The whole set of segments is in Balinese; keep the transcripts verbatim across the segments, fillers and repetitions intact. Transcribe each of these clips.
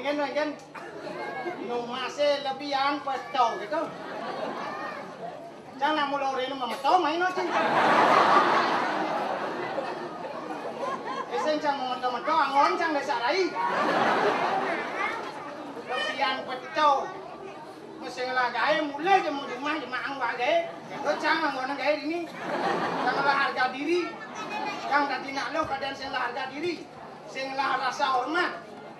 Kan, kan. Nu masih lebihan peto gitu. Cang nak mula urip nu memeto main no, cing. Esen cang memeto-meto, angon cang desa rai. Lebihan peto. Mesti ngelah gaé mulai jam lima, jam maang waé. Lo cang angon gaé ini. Cang ngelah harga diri. Cang tadi nak lo keadaan sing ngelah harga diri. Sing ngelah rasa hormat.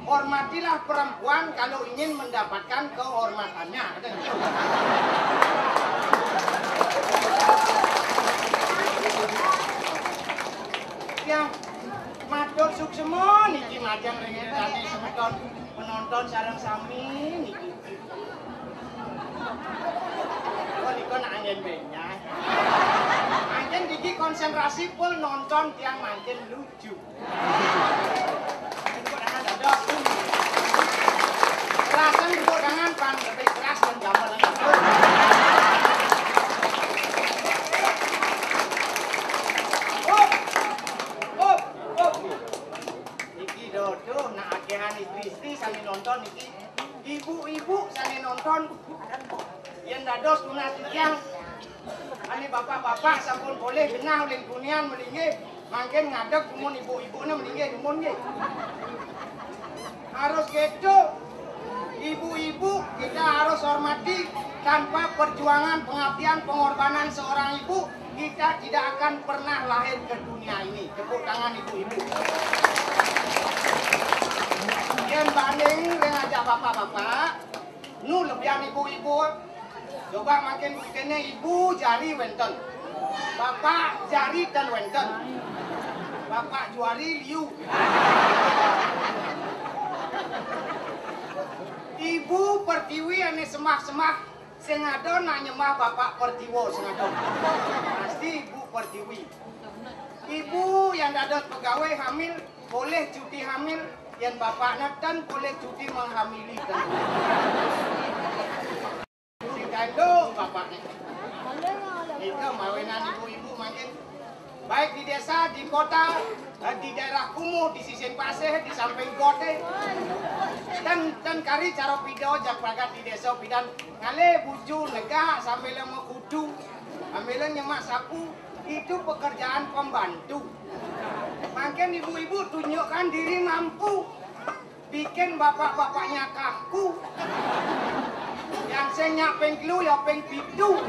Hormatilah perempuan kalau ingin mendapatkan kehormatannya. Kata gitu. Ya, matur suksma niki majeng ring ida dané semeton penonton sareng sami niki. Oh, nika nak angin benyah. Mangkin niki konsentrasi full nonton tiang mangkin lucu. Tepuk tangan, dados. Kerasan tepuk tangan, pan lebih keras dan gamelan. Up, up, up. Niki dodo, nak akéhan istri-istri sami nonton niki. Ibu-ibu sami nonton. Yén dados tunas titiang, ané bapak-bapak sampun polih genah ulih tunian malinggih, mangkin ngadeg dumun ibu-ibuné malinggih dumun nggih. Harus gitu. Ibu-ibu kita harus hormati. Tanpa perjuangan, pengabdian, pengorbanan seorang ibu, kita tidak akan pernah lahir ke dunia ini. Tepuk tangan ibu-ibu. Yén banding ring ajak bapak-bapak, nu lebihan ibu-ibu. Coba mangkin buktine ibu jari wénten. Bapak jari ten wénten. Bapak juari liu. Ibu Pertiwi ané sembah-sembah sing ada nak nyembah Bapak Pertiwa sing ada. Pasti Ibu Pertiwi. Ibu yang dados pegawai hamil boleh cuti hamil, yén bapakné ten boleh cuti menghamili ten. Sing kandung bapakné. Nika mawinan ibu-ibu mangkin. Baik di desa, di kota, eh, di daerah kumuh, di sisin pasih, di samping goté. Ten, ten kari cara pida jak pragat di desa pidan ngalih bucu negak sambil makudu, sambil nyemak sapu. Itu pekerjaan pembantu. Mangkin ibu-ibu tunjukkan diri mampu. Bikin bapak-bapaknya kaku. Yang sing nyak ping telu ya ping pitu.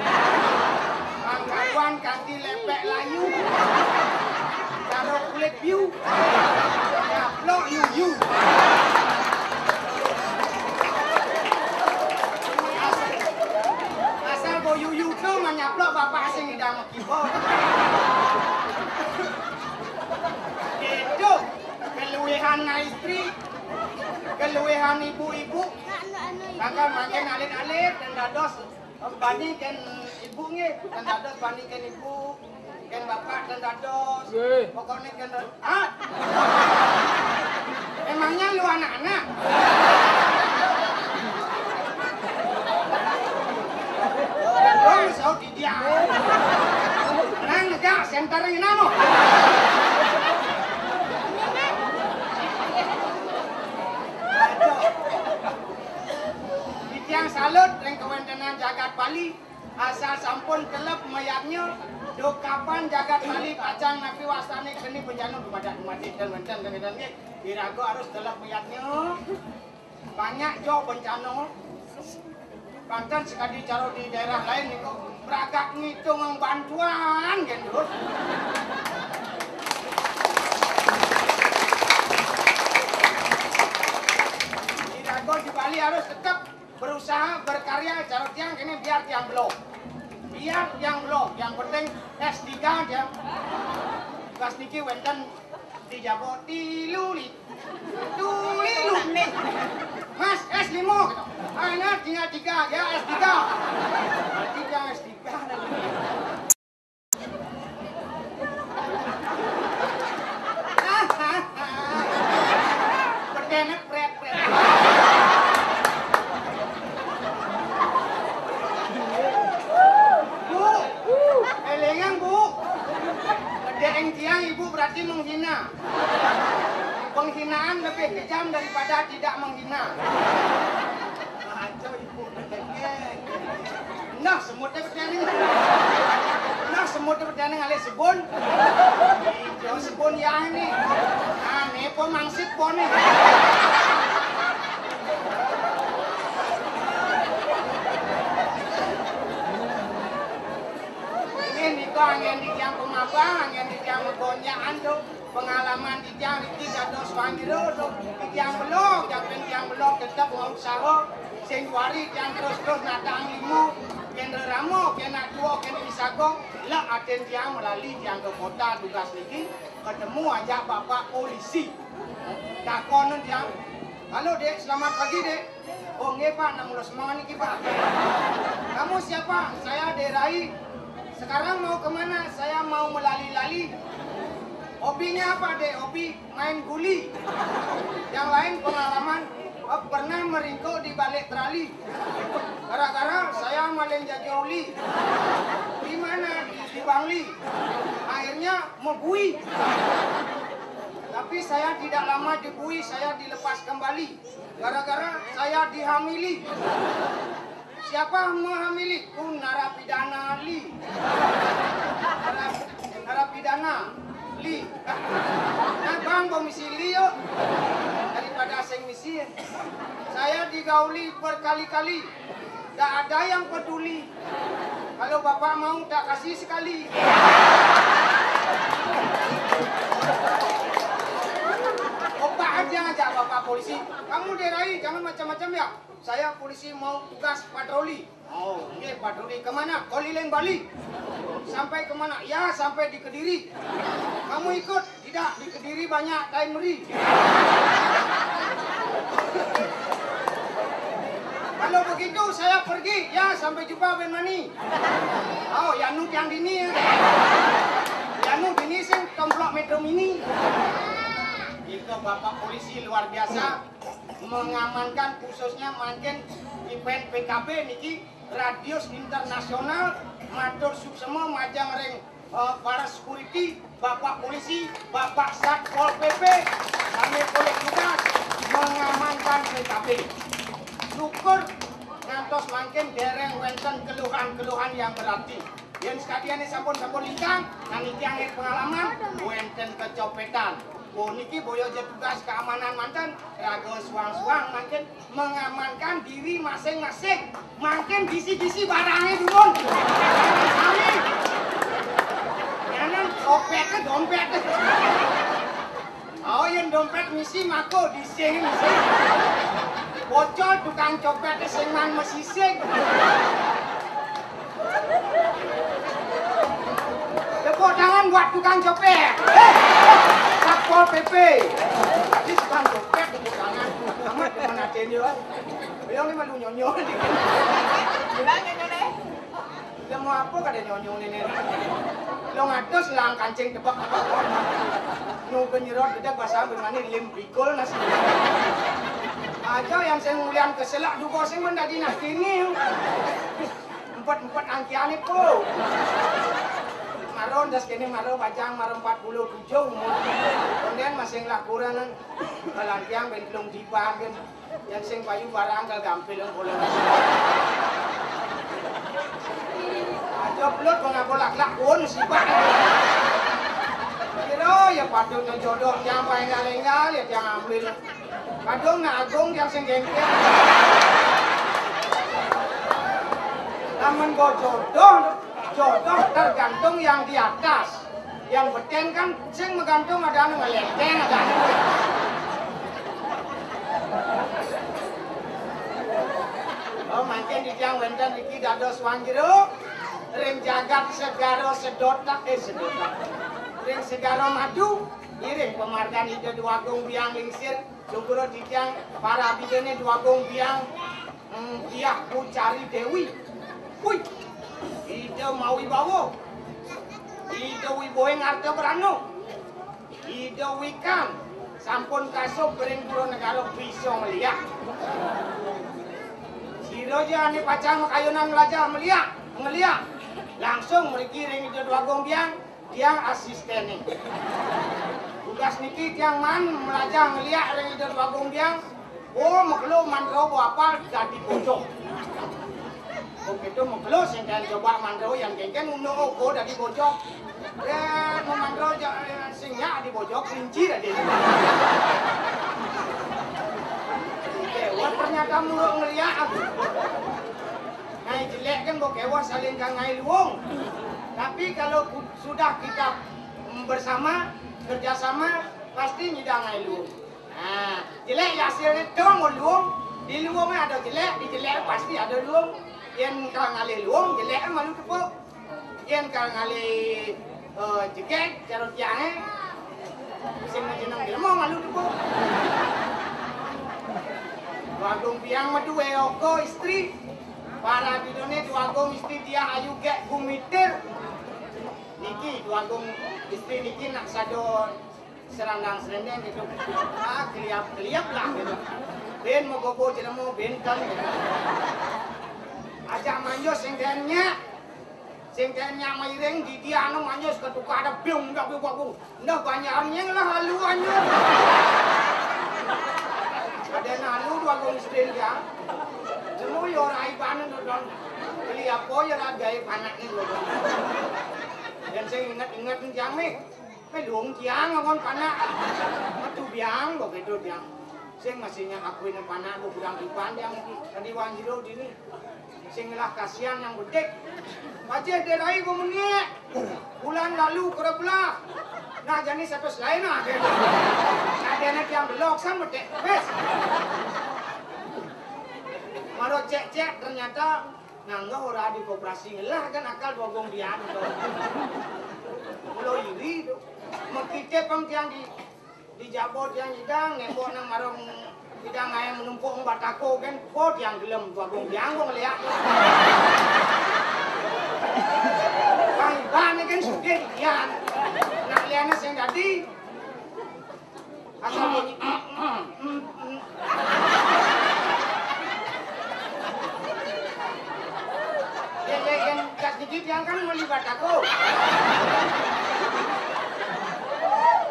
Pangkawan kanti lepek layu. Karo kulit biu. Nyaplok yuyu. Asal, asal bo yuyu tu manyaplok bapak sing idang kiba. Itu. Keluwihan istri, keluwihan ibu-ibu, bakal makin alit-alit dan dados bani kén ibu nggih, dan dados bani kén ibu, kén bapak dan dados. Nggih. Pokoknya kén, ah? Emangnya lu anak-anak? Lu saut Iya. Nang negak senter ini namo. Titiang salut ring kawéntenan jagat Bali, asal sampun teleb mayadnya, dukapan jagat Bali pacang napi wastané geni bencana dumadak-dumadik dan wénten, dan wénten nggih. Iraga harus teleb mayadnya. Banyak jo bencana. Bahkan sekadi cara di daerah lain niku beragak ngitung bantuan gitu. Iraga di Bali harus tetap berusaha berkarya cara tiang kene biar tiang belum. Biar tiang belum, yang penting S tiga aja. Kelas niki wénten Di Jabo, tilu li. Tuli lu. Mas, S lima gitu. Hanya tinggal tiga, ya S tiga. Berarti dia S tiga dan Bedenek pret-pret. Bu, élingang, Bu. Gedéng tiang ibu berarti menghina. Penghinaan lebih kejam daripada tidak menghina. Aja ibu degek. Nah, semutnya petani. Nah, semutnya petani ngalih sebon. Ijo sebon ya ini. Ane po mangsit pone. Ini nika angin di tiang pemabang, angin di tiang megonyakan tuh. Pengalaman titiang niki dados wanjero, titiang belog, japen tiang belog tetep ngausaha, sing juari tiang terus-terus natang limo, kén rerama, kén nak tua, kén wisaga, lek aten tiang melali tiang ke kota tugas niki, ketemu ajak Bapak Polisi. Takonen tiang, "Halo, Dek, selamat pagi, Dek." "Oh, nggih, Pak, nak mula semangat niki, Pak." "Kamu siapa?" "Saya Dek Rai." "Sekarang mau kemana?" "Saya mau melali-lali." "Hobinya apa, Dek?" "Hobi main guli." Yang lain pengalaman, eh, pernah meringkuk di balik trali. Gara-gara saya maling jaja uli. Di mana? Di, di Bangli. Akhirnya mebui. Tapi saya tidak lama dibui, saya dilepas kembali. Gara-gara saya dihamili. Siapa menghamili? Ku narapidana li. Narap-, narapidana li. Nah, bang, bo misi li, yuk. Daripada sing misi. Saya digauli berkali-kali. Tak ada yang peduli. Kalau Bapak mau, tak kasih sekali. Opak aja ngajak Bapak Polisi. "Kamu, Dek Rai, jangan macam-macam ya. Saya polisi mau tugas patroli." "Oh, nggih, patroli kemana?" "Keliling Bali." "Sampai kemana?" "Ya, sampai di Kediri." "Kamu ikut?" "Tidak, di Kediri banyak tai meri." "Kalau begitu saya pergi, ya, sampai jumpa, Ben Mani." "Oh, yanu tiang dini, ya." Yanu dini sing tomplok Metro Mini. Itu Bapak Polisi luar biasa mengamankan, khususnya mangkin event P K B niki radius internasional, matur suksema majeng ring, eh, para security, Bapak Polisi, Bapak Satpol P P, kami boleh tugas mengamankan P K B. Syukur ngantos mangkin dereng wenten keluhan-keluhan yang berarti. Yen sakadinne sampun-sampun lintang, nang iki angin pengalaman, wenten kecopetan. Puniki boya ja tugas keamanan manten, raga suang-suang mangkin mengamankan diri masing-masing. Mangkin bisi-bisi barange durung. Sami. Nyanan copete dompete. Oh, yen dompet misi mako dising misi. Bocor tukang copet sing man mesising. Tepuk tangan buat tukang copet. Eh, Satpol P P. Tadi tukang copet tepuk tangan. Amat demen atene, eh. Yang ini malu nyonyo. Bilang nyonyo deh. Lha mau apa kada nyonyo ngene? Lo ngatus lang kancing tebak-tebak. Nu penyerot gedeg bahasa Bimani lim pikul nasi. Aja yang saya ngulian keselak juga sing men dadi nak kini. Empat-empat angkiane po. Maro ndas kene maro bajang maro empat puluh tujuh umur. Kemudian masih ngelakuran kelantiang ben telung jiban ben. Yang sing payu barang kal gampil yang boleh. Aja belut mengaku lak-lak pun sibak. Kira ya patutnya jodoh yang paling enggal ya yang ambil. Kadung nak agung yang sing gengkel. Lamun go jodoh, jodoh tergantung yang di atas. Yang beten kan sing megantung ada anu ngelenteng ada anu. Oh, mangkin titiang wenten riki dados wanjero ring jagat segara sedotan, eh, sedotan. Ring segara madu, iring pamargan Ida Dwagung Biang Lingsir, syukur titiang para abidane Dwagung Biang, mm, Diah Kucari Dewi. Wih, Ida Mawibawa. Ida Wiboing Arta Brana. Ida Wikan sampun kasub ring dura negara bisa meliak. Sira ja ane pacang makayunan melajah meliak, ngeliak. Langsung mriki ring Ida Dwagung Biang, tiang asistene. Tugas niki tiang man melajah ngeliak ring Ida Dwagung Biang. Oh, makelo mantro bo apal dadi bojog. Oh, kéto makelo sing kén coba mantro yang kénkén unduk oko dadi bojog. Ya, mamantro ja-, sing nyak dadi bojog, kelinci dadi. Wah, ternyata muruk ngeliak aku. Ngai jelék kan bo kéweh saling ka ngai luung. Tapi kalau ku-, sudah kita, mm, bersama, kerjasama, pasti nyidang ngai luung. Nah, jelék ya hasilné dong luung. Di luungé ada jelék, di jelék pasti ada luung. Yén ka ngalih luung, jelék malu tepuk. Yén ka ngalih, eh, jegég, cara tiangé, sing majeneng jelema malu tepuk. Dwagung Biang madué oko istri. Para bidoné Dwagung istri Diah Ayu gék gumitir. Niki Dwagung istri niki nak sada serandang-serendeng gitu. Ah, keliap-keliap lah gitu. Bén magogo jelema bénten gitu. Ajak manjus sing kén nyak. Sing kén nyak mairing di dia anu manjus ketuka ada biung, biung, biung, biung. Ndah banyak nyeng lah halu anjur. Ada halu Dwagung istri dia. Semua yo rai banen dodon. Beli apa ya lah gaya panak nih dodon. Dan saya ingat-ingat nih jang nih. Mé luung tiang ngon panak. Metu biang, begitu biang. Sing masih nyak akuin panak, bu kurang iban tiang. Tadi wan jero dini. Sing ngelah kasihan yang bedik. Pajih dé rai ku menik. Bulan lalu kura belah. Nah, jani satus lain ah. Nah, dene tiang belok sang bedik. Wes. Maro cek-cek ternyata nganggah ora di koperasi ngelah kan akal Dwagung Biang to. Mula iri to. Mekite pang tiang di, di jaba tiang nyidang, nembok nang marung nyidang ae menumpuk batako kan, po tiang gelem Dwagung Biang kok ngeliat to. Pang ibane kan sugih tiang. Nak liane sing dadi, asal bunyi. Ya, ya, yang gas dikit yang kan melibat aku.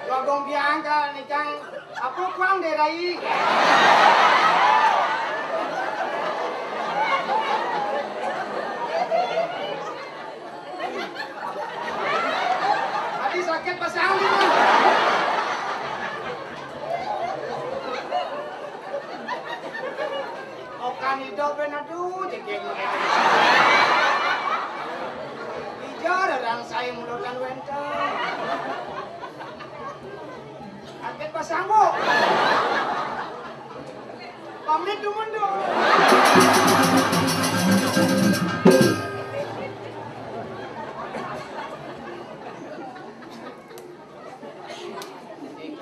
Dwagung Biang ka nikang apa kuang dé rai. Adi sakit pasang gitu. Okan ido ben aduh jegeg. Ijo rerang sae mulutan wénten. Sakit pasang, Bu. Pamit dumun, Du.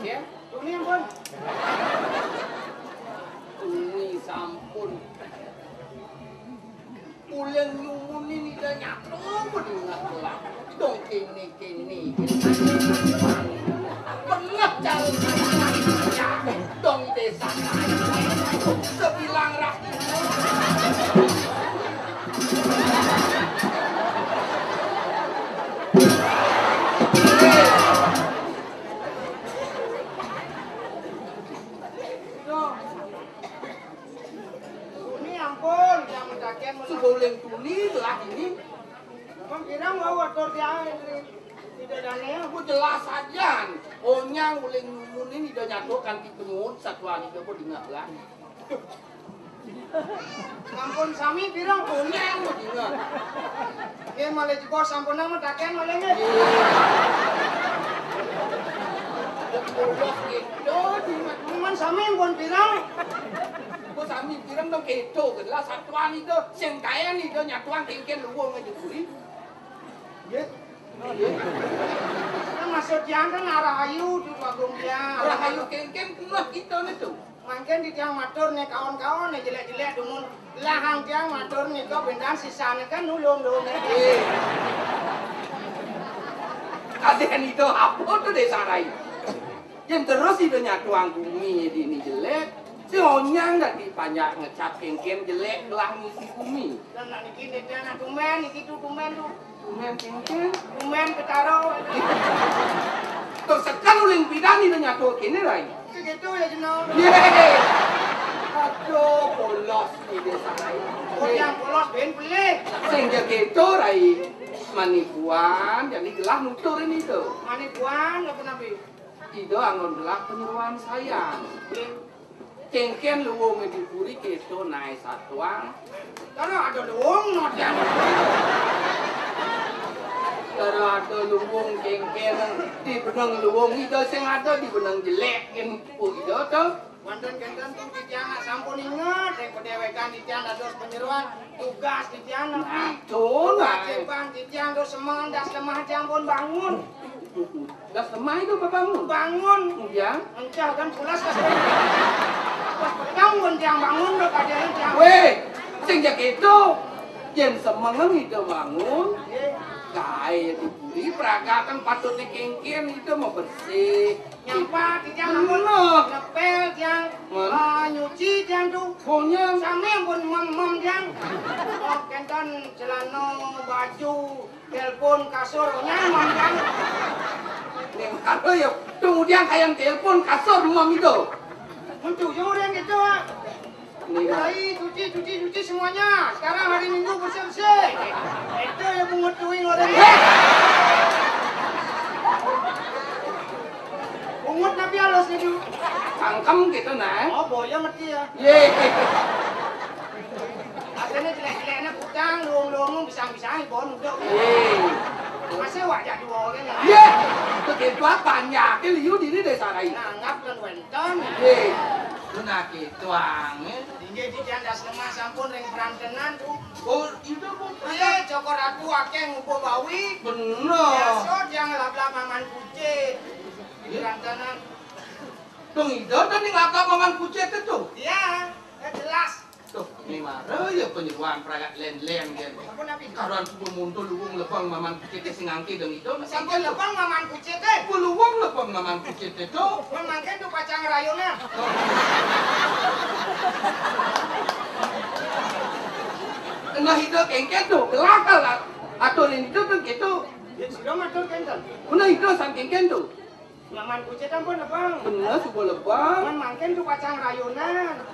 Nggih, tuni ampun. Tuni sampun. Uleng nyumunin ida nyatu bedengah lah. Dong kene-kene. Pengeh cara dong desa. Sebilang rakyat. Tuni ampun, yang mentaken sudah uleng tuni telah ini. Memang kira mau atur dia ini. Tidak ada nih. Aku jelas aja. Onyang uleng nyumunin ida nyatu kanti temut satuan ida bedengah lah. Sampun sami pirang? Onyang bedengah. Nggih, malih jebos sampunang mentaken malih nggih. Ulah gitu, Dimas. Cuman sami pun pirang? Kok sami pirang dong gitu, jelas satuan ida, sing kayan ida nyatuan kengken luwung aja kuwi. Nggih. Nggih. Kan maksud tiang kan arah ayu di Bagong dia. Arah ayu kengken kena kita nitu. Mangkin titiang matur né kawan-kawan né jelek-jelek dumun lahang tiang matur nika bendan sisane kan nulung-nulung. Kadén itu apa tuh desa rai? Yén terus itu nyatuang bumi dini jelek, si onyang dadi panjak ngecap kengken jelek gelah ngisi bumi. Dan nak niki nitih anak tumben, niki tuh tumben tuh. Tumben cincin. Tumben ketaro. Terus sekarang uling pidan itu nyatu kini rai. Segitu ya jenol. Yeay. Aduh, polos ni désa rai. Oh, yang polos bén pelih. Sing ja kéto, Rai. Manipuan, jani gelah nutur ini to. Manipuan apa napi? Ida anggon gelah panyeroan sayan. Kéngkén luung di puri kéto naé satuang. Tara ada luung, no, tiang. Tara ada luung kéngkén di beneng luung, ida sing ada di beneng jelék, ngin pu ida to. Wénten kénten tu titiang nak sampun inget, ring padéwékan titiang dados panyeroan, tugas titiang nepi. Nah, to, nah. Kewajiban titiang to semengan das lemah titiang pun bangun. Das lemah itu bebangun? Bangun. Kemudian? Encah kan pulas kas. Pas petang pun tiang bangun, to, kadéna tiang. Wéh, sing ja kéto. Yén semengan ida bangun, gaé di puri, pragatan patutné kéngkén ida mah bersih. Nyampat titiang ampun. Bener. Ngepel tiang. Man. Ah, nyuci tiang tu. Pokoknya. Sami ampun mem-mem tiang. Oh, kénten celana, baju, telepon, kasur, nyang mem tiang. Ning, kalau ya, kemudian kayak telepon, kasur, mem itu. Mun tuyul yang gitu, ah. Nih, Bang. Mulai cuci, cuci, cuci semuanya. Sekarang hari Minggu bersih-bersih. Itu ya bungut tuing orang. Bungut napi halus gitu. Cangkem gitu, nah. Oh, boya ngerti ya. Yé. Asalnya jelek-jeleknya kutang, luung-luung, pisang-pisang, bon, udah. Yé. Masih wajah dua orang ya. Yé. Itu gitu apa? Nyakil, yu, dini désa rai. Nanggap kan wénten. Yé. Lu nake tuang, ya. Inggih, titiang das lemah sampun ring perantenan, Bu. Oh, itu, Bu. Iya, Joko Ratu akeh ngubuh bawi. Bener. Biasa tiang lablab maman kucit. Iya. Perantenan. Dong, ida to ning lablab maman kucit itu? Iya, ya jelas. Tuh, ini mara ya panyeroan pragat lén-lén, kan. Ampun, napi? Karuan suba muntul luung lebeng maman kucit sing angké dong ida. Sampun lebeng maman kucit, eh. Ku luung lebeng maman kucit itu. Mun mangkin tu pacang rayunan. Nah, ida kéngkén tu, gelakal aturin ida tu gitu. Ya, sira matur kénten. Nah, ida sang kéngkén tu. Maman kucit ampun lebeng. Bener, suba lebeng. Mun mangkin tu pacang rayunan.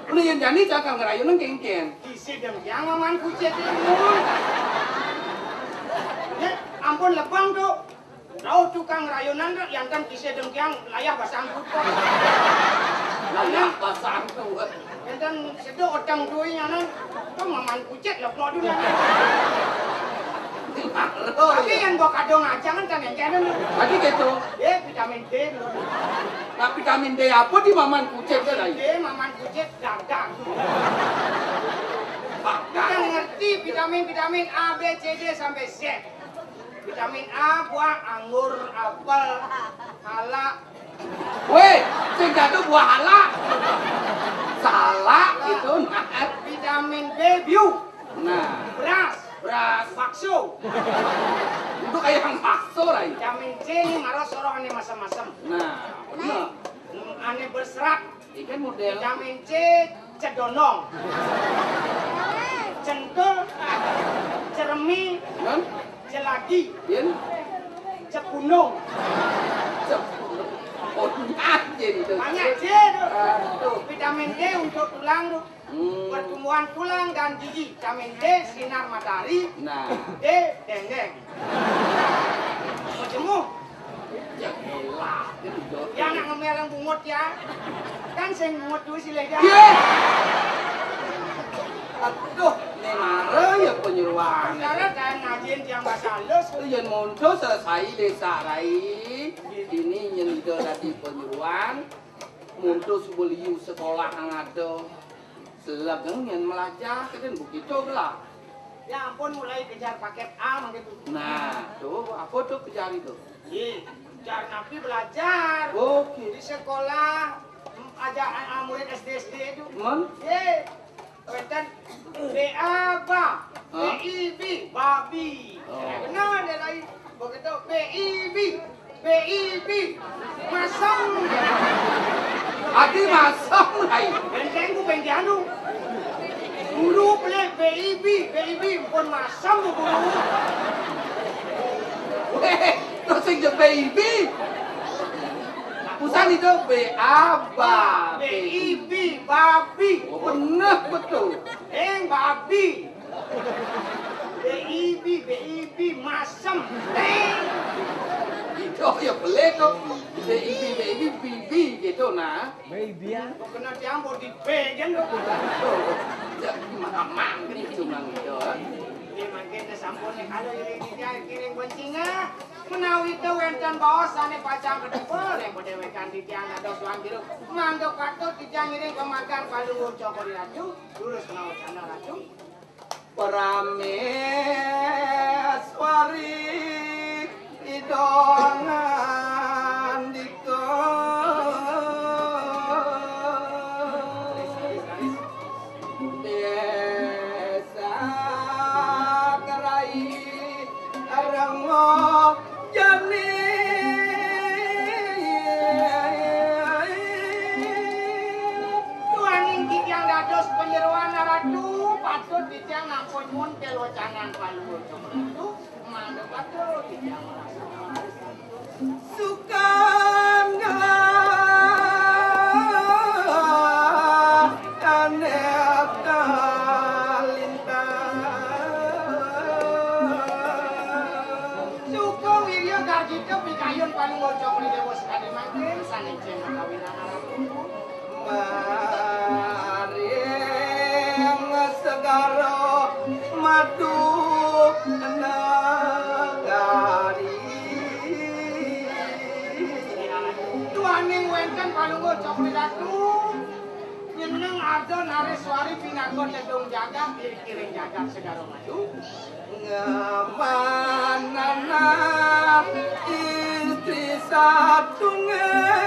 Nah, yén jani cakang rayunan kéngkén. Disideng tiang maman kucit itu. Ya, ampun lebeng tu. Rauh tukang rayunan tu, yanten kise dengkiang layah basangkut. Layah basangkut. Yanten sedek otang dui nyanan, tu maman kucit leplok dulu nyanan. Tapi yang gua kadang aja kan kan yang kena. Tadi gitu. Eh, vitamin D dulu. Nah, vitamin D apa di maman kucit ke lain? D, maman kucit dagang. Dagang. Kita ngerti vitamin-vitamin A, B, C, D sampai Z. Vitamin A, buah, anggur, apel, halak. Wéh, sing jatuh buah halak. Salak gitu, nah. Vitamin B, biu. Nah. Beras. Beras. Bakso. Itu kayak yang bakso lah. Vitamin C ini marah soroh ane masam-masam. Nah, bener. Hmm, ane berserat. Ikan model. Vitamin C, cedonong. Centul, ceremi, Hah? Celagi, Yen? Cekunung. Cekunung. Oh, nyanyi itu. Banyak C tu. Aduh. Vitamin D untuk tulang tu. Hmm. Pertumbuhan tulang dan gigi. Vitamin D, sinar matahari. Nah. D, dendeng. Mau jemuh. Ya elah, dia betul. Ya nak ngemelang bungut ya. Kan sing bungut duit silih ya. Ye. Aduh, ne mara ya penyuruhan. Saudara dan ngajin tiang bahasa halus. Yen monto selesai desa rai. Ini nyen ida dadi penyuruhan. Monto suba liu sekolah ngada. Selegeng yen melajah, keden begitu lah. Ya ampun, mulai kejar paket A mangke tu. Nah, tuh, apa tuh kejar itu? Ih, kejar napi belajar. Oke. Di sekolah, m-, aja a-, a-, murid S D, S D itu. Mon? Ye. Wénten B A ba, Hah? B I B, babi. Oh. Bener dia lain. Begitu B I B. B I B. Masem. Ati masem, ai. Benteng ku benteng anu. Guru pelih B I B, B I B pun masem guru. Wéh, terus sing je B I B. San itu B A ba, B I B, babi. Oh, bener betul. Eh, babi. B I B, B I B, masem. Eh. Itu ya boleh tuh. B I B, B I B, B B gitu nah. Kok kena tiang body bag kan tuh. Ya, mamang gitu mang itu. Ini makin sampun nih kalau ini dia kiring kuncinya. Menawi to wénten baos sané pacang kedepel ring padéwékan titiang dados Wang Jero, mangda patut titiang ngiring pamargan Palungguh Cokor I Ratu, durus menawi candra Ratu. Praméswari Ida ngandika. Désa Kerai Rengo Jani. Duaning titiang dados panyeroan Ratu, patut titiang nampa nyuwun kalocanan Palungguh Cokor I Ratu, mangda patut titiang nglaksanakaken. Sukan gelah anék kalintang. Suka wirya garjita pikayun Palungguh Cokor I Déwa sakadi mangkin sané cén kawinan Ratu. Maring segara Madu Nagari. Duaning wénten Palungguh Cokor I Ratu, nyeneng arda Nareswari pinaka tedung jagat, iring-iring jagat segara Madu. Ngamanana istri satunggal,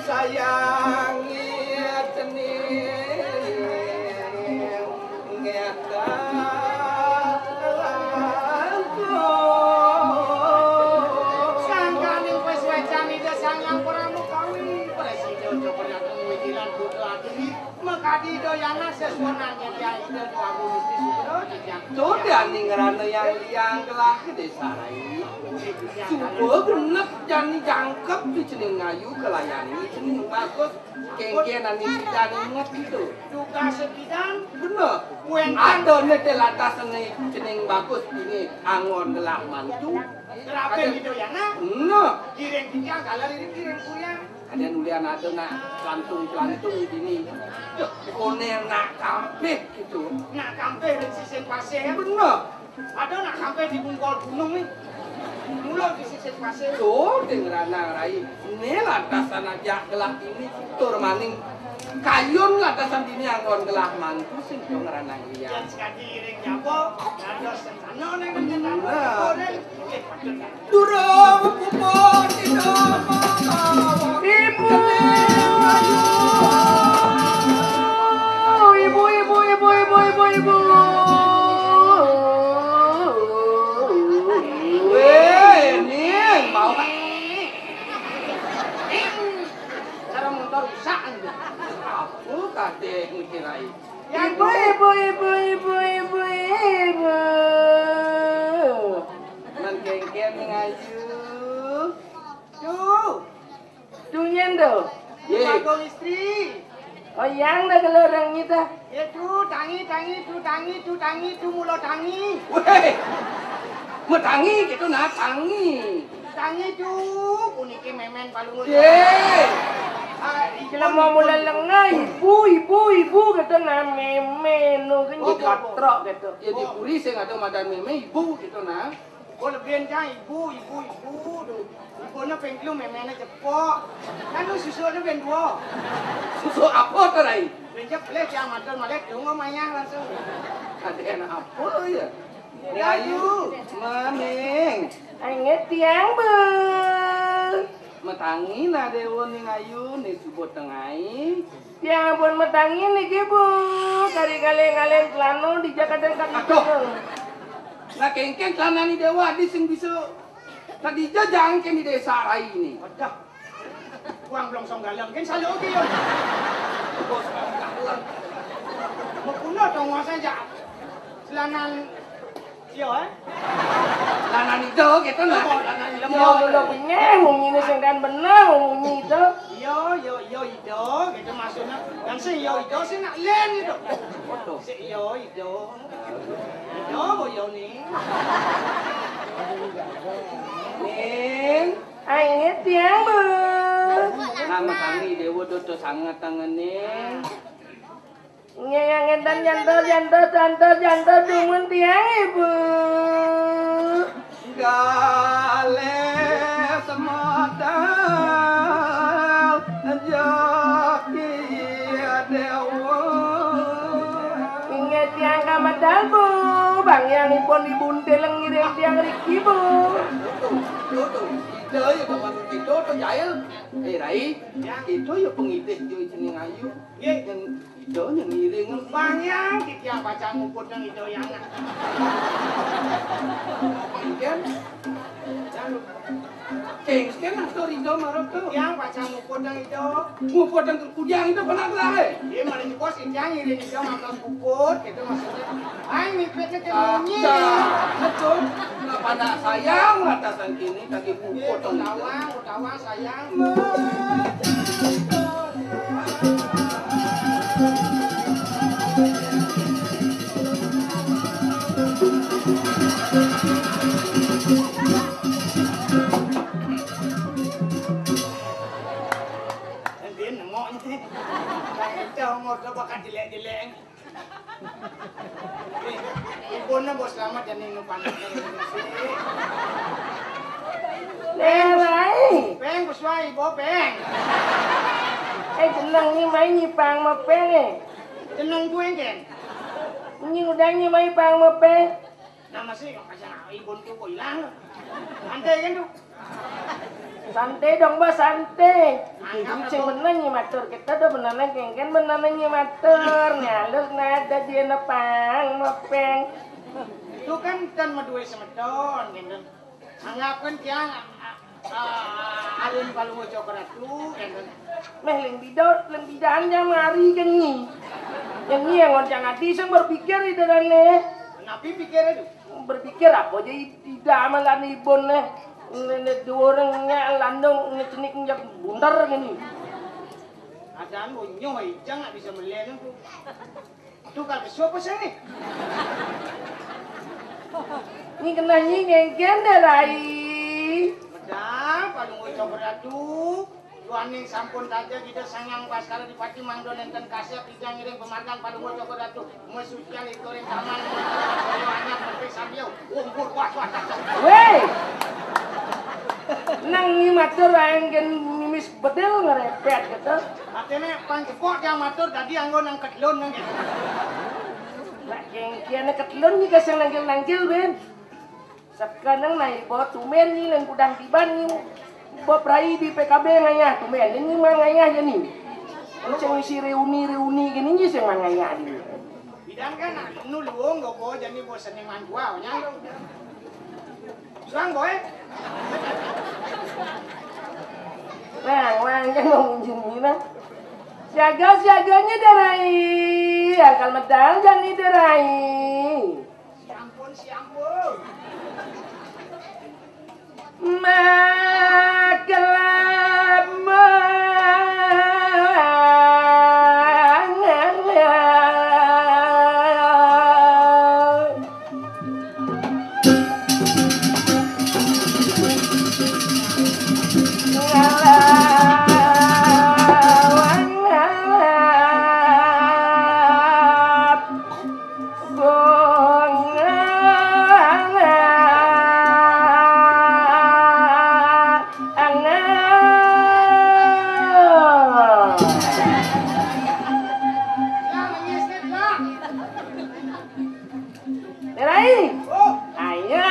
sayangi cening ngeta langkung. Sangkaning pasuécan Ida Sang Hyang Parama Kawi, prasida Cokor I Ratu wijilan putra ati. Makadi Ida Yana sesuunan titiang Ida Déwa Agung Gusti Sukra titiang. Tuh, daning ngrana yang liang gelah gedé sarai. Suba genep jani jangkep di cening ayu kalayan ini cening bagus. Kéngkén ané bidan inget gitu. Tugas bidan. Bener. Wénten. Ada né té lantas né cening bagus ini anggon gelah mantu. Kerapin Ada. Ida Yana. Nah. Kiring titiang kala diri kiring kuliah. Ada nulian ada nak celantung-celantung dini. Duh, koné nak kampih gitu. Nak kampih ring sisin pasir. Bener. Ada nak kampih di bungkul gunung nih. Mula di sisin pasir. Tuh, ding ranang rai. Né lantasan ajak gelah dini tur maning kayun lantasan dini anggon gelah mantu sing tuh ngranang liya. Yen sekadi ring jaba, dados sentana ning Nah. Durung puput Ibu. Ibu, ibu, ibu, ibu, ibu, ibu. Wéh, ning, mau, Pak? Ning, cara motor rusak, ning. Apa kadé ngirai? Ibu, ibu, ibu, ibu, ibu, ibu. Man kéngkén ning ayu. Tuh. Tuh nyén to. Yé. Bagong istri. Oh, yang dah kalau orang nyita. Ya tuh, tangi, tangi, tuh tangi, tuh tangi, tuh mula tangi. Wéh. Metangi gitu nah, tangi. Tangi tuh, puniki mémén palungguh. Yé. Ah, Jelema mula lenga, ibu, ibu, ibu, kata nah mémén, no, kan Oh, dikotrok gitu. Ya di puri sing ada madan mémé ibu gitu nah. Oh, lebih cang ibu, ibu, ibu tuh. Ibuné ping telu, méméné cepok. Kan lu susuné ping dua. Susu apa to, Rai? Ping jeblé cang matur malih donga mayah langsung. Ada anak apa ya? Ayu, maning. Inget tiang, Bu. Metangi nah déwa ning ayu ning suba tengai. Tiang pun metangi niki, Bu. Kari kalih ngalih celana di Jakarta kaki Aduh. Nah, kéngkén celanani déwa adi sing bisa. Tadi jajang kén di désa rai ini. Wadah. Wang blongsong galang kén salah oke ya. Blongsong galang. Mepuna dong wasa jak. Celanan Iya, eh? Lanang Ida gitu nah. Lanang Ida. Yo, yo, bener, munyiné sing kan bener, munyi Ida. Iya, iya, iya, Ida, gitu maksudnya. Kan sing iya, Ida, sing nak lén gitu. Foto. Sik iya, Ida. Ida, apa ya, Ning? Ning. Ayo, tiang, Bu. Nama kami Dewa Dodo sangat tangan, Ning. Nggih, ngenten, jantos, jantos, jantos, jantos, dumun tiang, Ibu. Galih semodal jaki dewa. Inggih tiang kamedal, Bu. Bang yang ipun dibuntil ngiring tiang riki, Bu. Tuh, tuh, tuh. Ida ya, Bapak Nurti, tuh, tuh, jahil. Eh, Rai, ya. Itu ya pengitih, yo, jeneng ayu. Nggih. Yang Ida nyang ngiring. Bang yang, titiang pacang nguput nang Ida yang. Mungkin. Ceng, sekian atur Ida marang to. Titiang pacang nguput nang Ida. Nguput nang kudang Ida pernah gelar, eh? Iya, malah nyebos titiang ngiring Ida makan nguput, gitu maksudnya. Ayo, mipitnya ke munyi. Ada, betul. Nggak pada sayang, ratasan kini, tadi nguput nang Ida. Tawang, tawang, sayang. Nanti nengok nanti. Kang Ita umur dah bakal jelek-jelek. Ibu na bos selamat jadi nupan. Ning, Rai. Peng, Gus Wai, bo, Peng. Eh, jeneng ni mai nyipang mepeng, eh. Jeneng gue, Ken. Ini udah ni mai pang mepeng. Nama sih, yang pacar ibu tuh kok hilang. Santai kan tuh? Santai dong, Mbah, santai. Sing bener nyi matur, kita udah beneran kengken beneran nyi matur. Nih halus nada dia nepang, mepeng. Itu kan kan medue semeton, gitu. Anggapkan tiang, ah, ah, alun Palungguh Cokor Ratu, gitu. Meh, ling bidot, ling bidan jam hari kan nyi. Yang nyi yang ngoncang hati, sing berpikir di dalamnya. Napi pikir itu? Berpikir apa aja tidak amalan ibon nih. Ini dua orangnya landung, ini cenik, ini buntar gini. Adaan bunyo, ijang nggak bisa melihat itu. Itu kalau siapa sih nih? Ini kena nyi ngengken deh, Rai. Medang, Palungguh Cokor Ratu. Duaning sampun taja kita Sang Hyang Baskara Dipati mangdo nenten kasep ijang ngiring pemargan Palungguh Cokor Ratu. Mesucian itu ring taman. Ayo anyar menteri sambil. Umpur, wah, wah, wah. Weh. Nang ni matur aeng gen mimis bedil ngerepet gitu. Artinya pang jebok yang matur tadi anggo nang kedlun nang gitu. Lah, kengkiane kedlun ni kasang nangkil-nangkil, Ben. Sekarang nai bo tumen ni leng kudang tiban ni. Bo prai di P K B ngayah tumen ni mangayah je ni. Ceng isi reuni-reuni gini ni sing mangayah ni. Bidan kan nu luung gopo jani bo seniman gua nya. Suang boy. Wang, wang, jangan ngomong jin ni nah. Siaga-siaganya darai. Angkal medal jani darai. Siampun, siampun. Makelama. Rai. Ayo.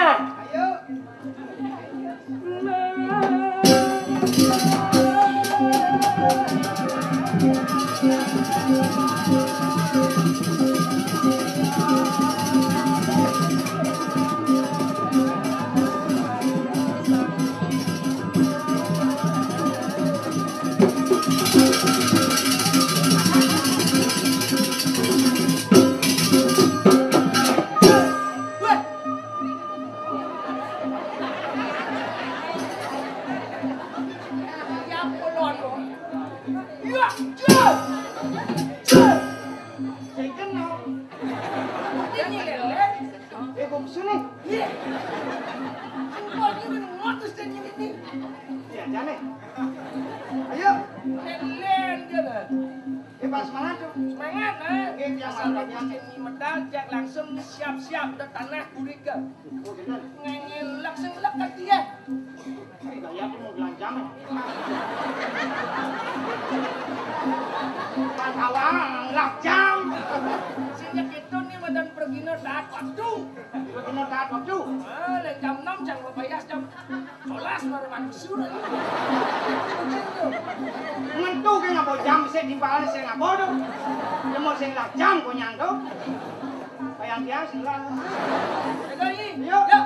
Jul! Jul! Sing kena. Ini lele. Eh, kok kesini? Iya. Engko iki wis ngotus dan ini. Iya, jane. Ayo. Lele, jane. Eh, Pak, semangat, tuh. Semangat, ha? Oke, tiang asal mantap, tiang. Gusti medal, jak langsung siap-siap, udah tanah, guriga. Oh, bener. Ngengelak, sing lek, kan dia. Ini gaya tuh mau belanjang. Pas awal, ngelak jam. Sing nyekitun nih, madan pergina, taat waktu. Pergina taat waktu. Ah, lek jam enam, jam dua belas, jam sebelas, baru masuk. Mentu ke ngapa jam, sing timpal, sing ngapa tuh. Dia mau sing lek jam, konyang tuh. Bayang dia, sing lek. Ayo, Yi. Yuk. Yuk.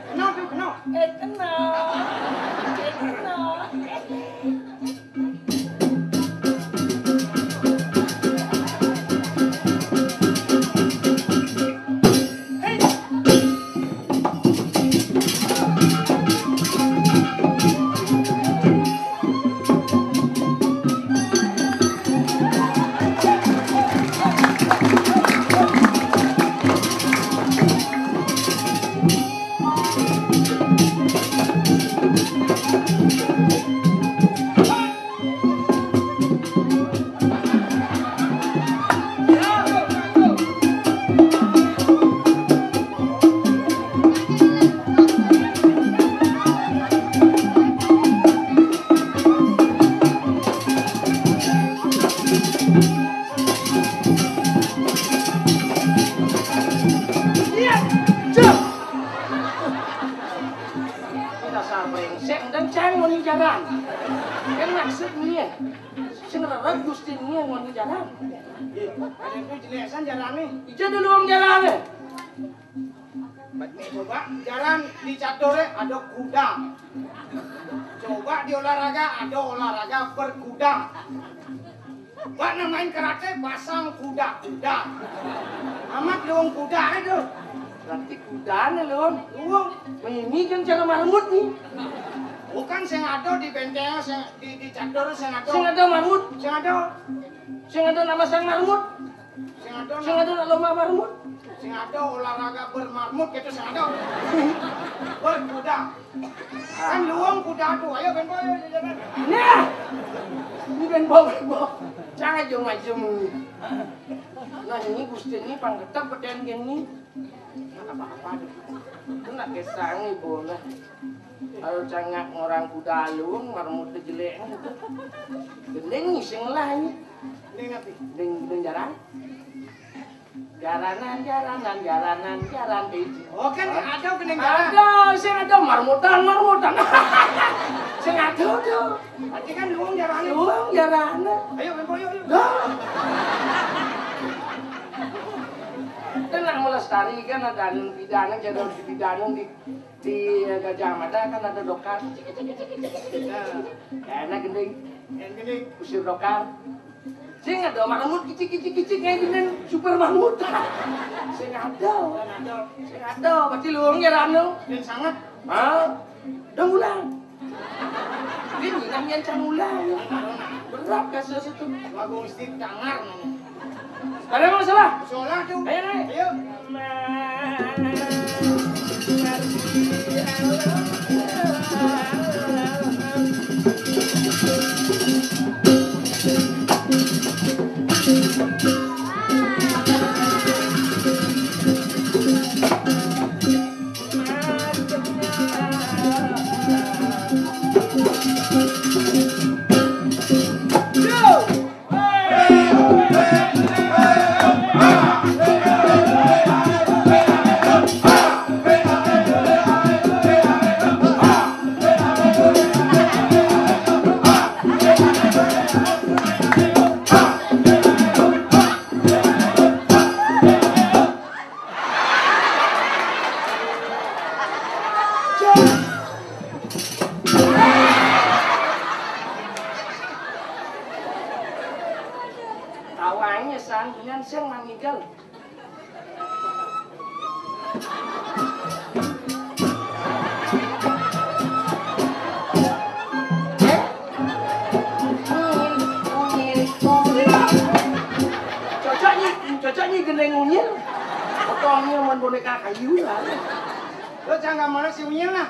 Kenal tuh, kenal. Eh, kenal. Eh, kenal. Dasar brengsek, dan cang ngoni jaran. Kan maksud nih, sing rereg Gusti nih ngoni jaran. Ada tuh jelesan jaran nih. Ija dulu wong jaran nih. Coba jaran di catur ya, ada kuda. Coba di olahraga, ada olahraga berkuda. Bak nang main karate, pasang kuda-kuda. Amat luung kuda itu. Berarti kudane luung. Luung. Ini kan cara marmut nih. Bukan sing ada di benteng, sing di, di catur sing ada. Sing ada marmut. Sing ada. Sing ada nama sang marmut. Sing ada. Sing ada nak lomba marmut. Sing ada olahraga bermarmut gitu sing ada. Berkuda. Kan luung kuda tuh. Ayo, Ben Boy, ayo, ayo, Ben. Nah. Ini Ben Boy, Ben Boy. Jangan jom-jom. Nah, ini Gusti ini pang ketek peden gini. Apa-apa tuh. Kena kesang nih, boleh. Kalau cangak orang kuda luung, marmut jelek. Gending sing lah ini. Gending apa? Gending, gending jaran. Jaranan, jaranan, jaranan, jaran biji. Oh, kan ada gending jaran. Ada, sing ada marmutan, marmutan. Sing ada tuh. Berarti kan luung jaran. Luung jaran. Ayo, Ben Boy, yuk, yuk. Dah. Kita nak melestarikan ada anu pidana, jadi harus dipidana di, di Gajah Mada kan ada dokar. Nah. Enak gending. Yang gending. Usir dokar. Sing ada marmut kicik, kicik, kicik, kayak gini, super marmut. Sing ada. Sing ada. Sing ada, berarti luung ya, Rano. Dan sangat. Hah? Udah ulang. Ini nang yang cang ulang. Berat kasus itu. Lagu mesti dangar, Rano. Ada masalah? Salah tuh. Ayo, ayo. Ayo. Nyan sing mangigal. Cocok nyi, cocok nyi gendeng unyil. Potongnya mon boneka kayu lah. Lo jangan mana si unyil lah.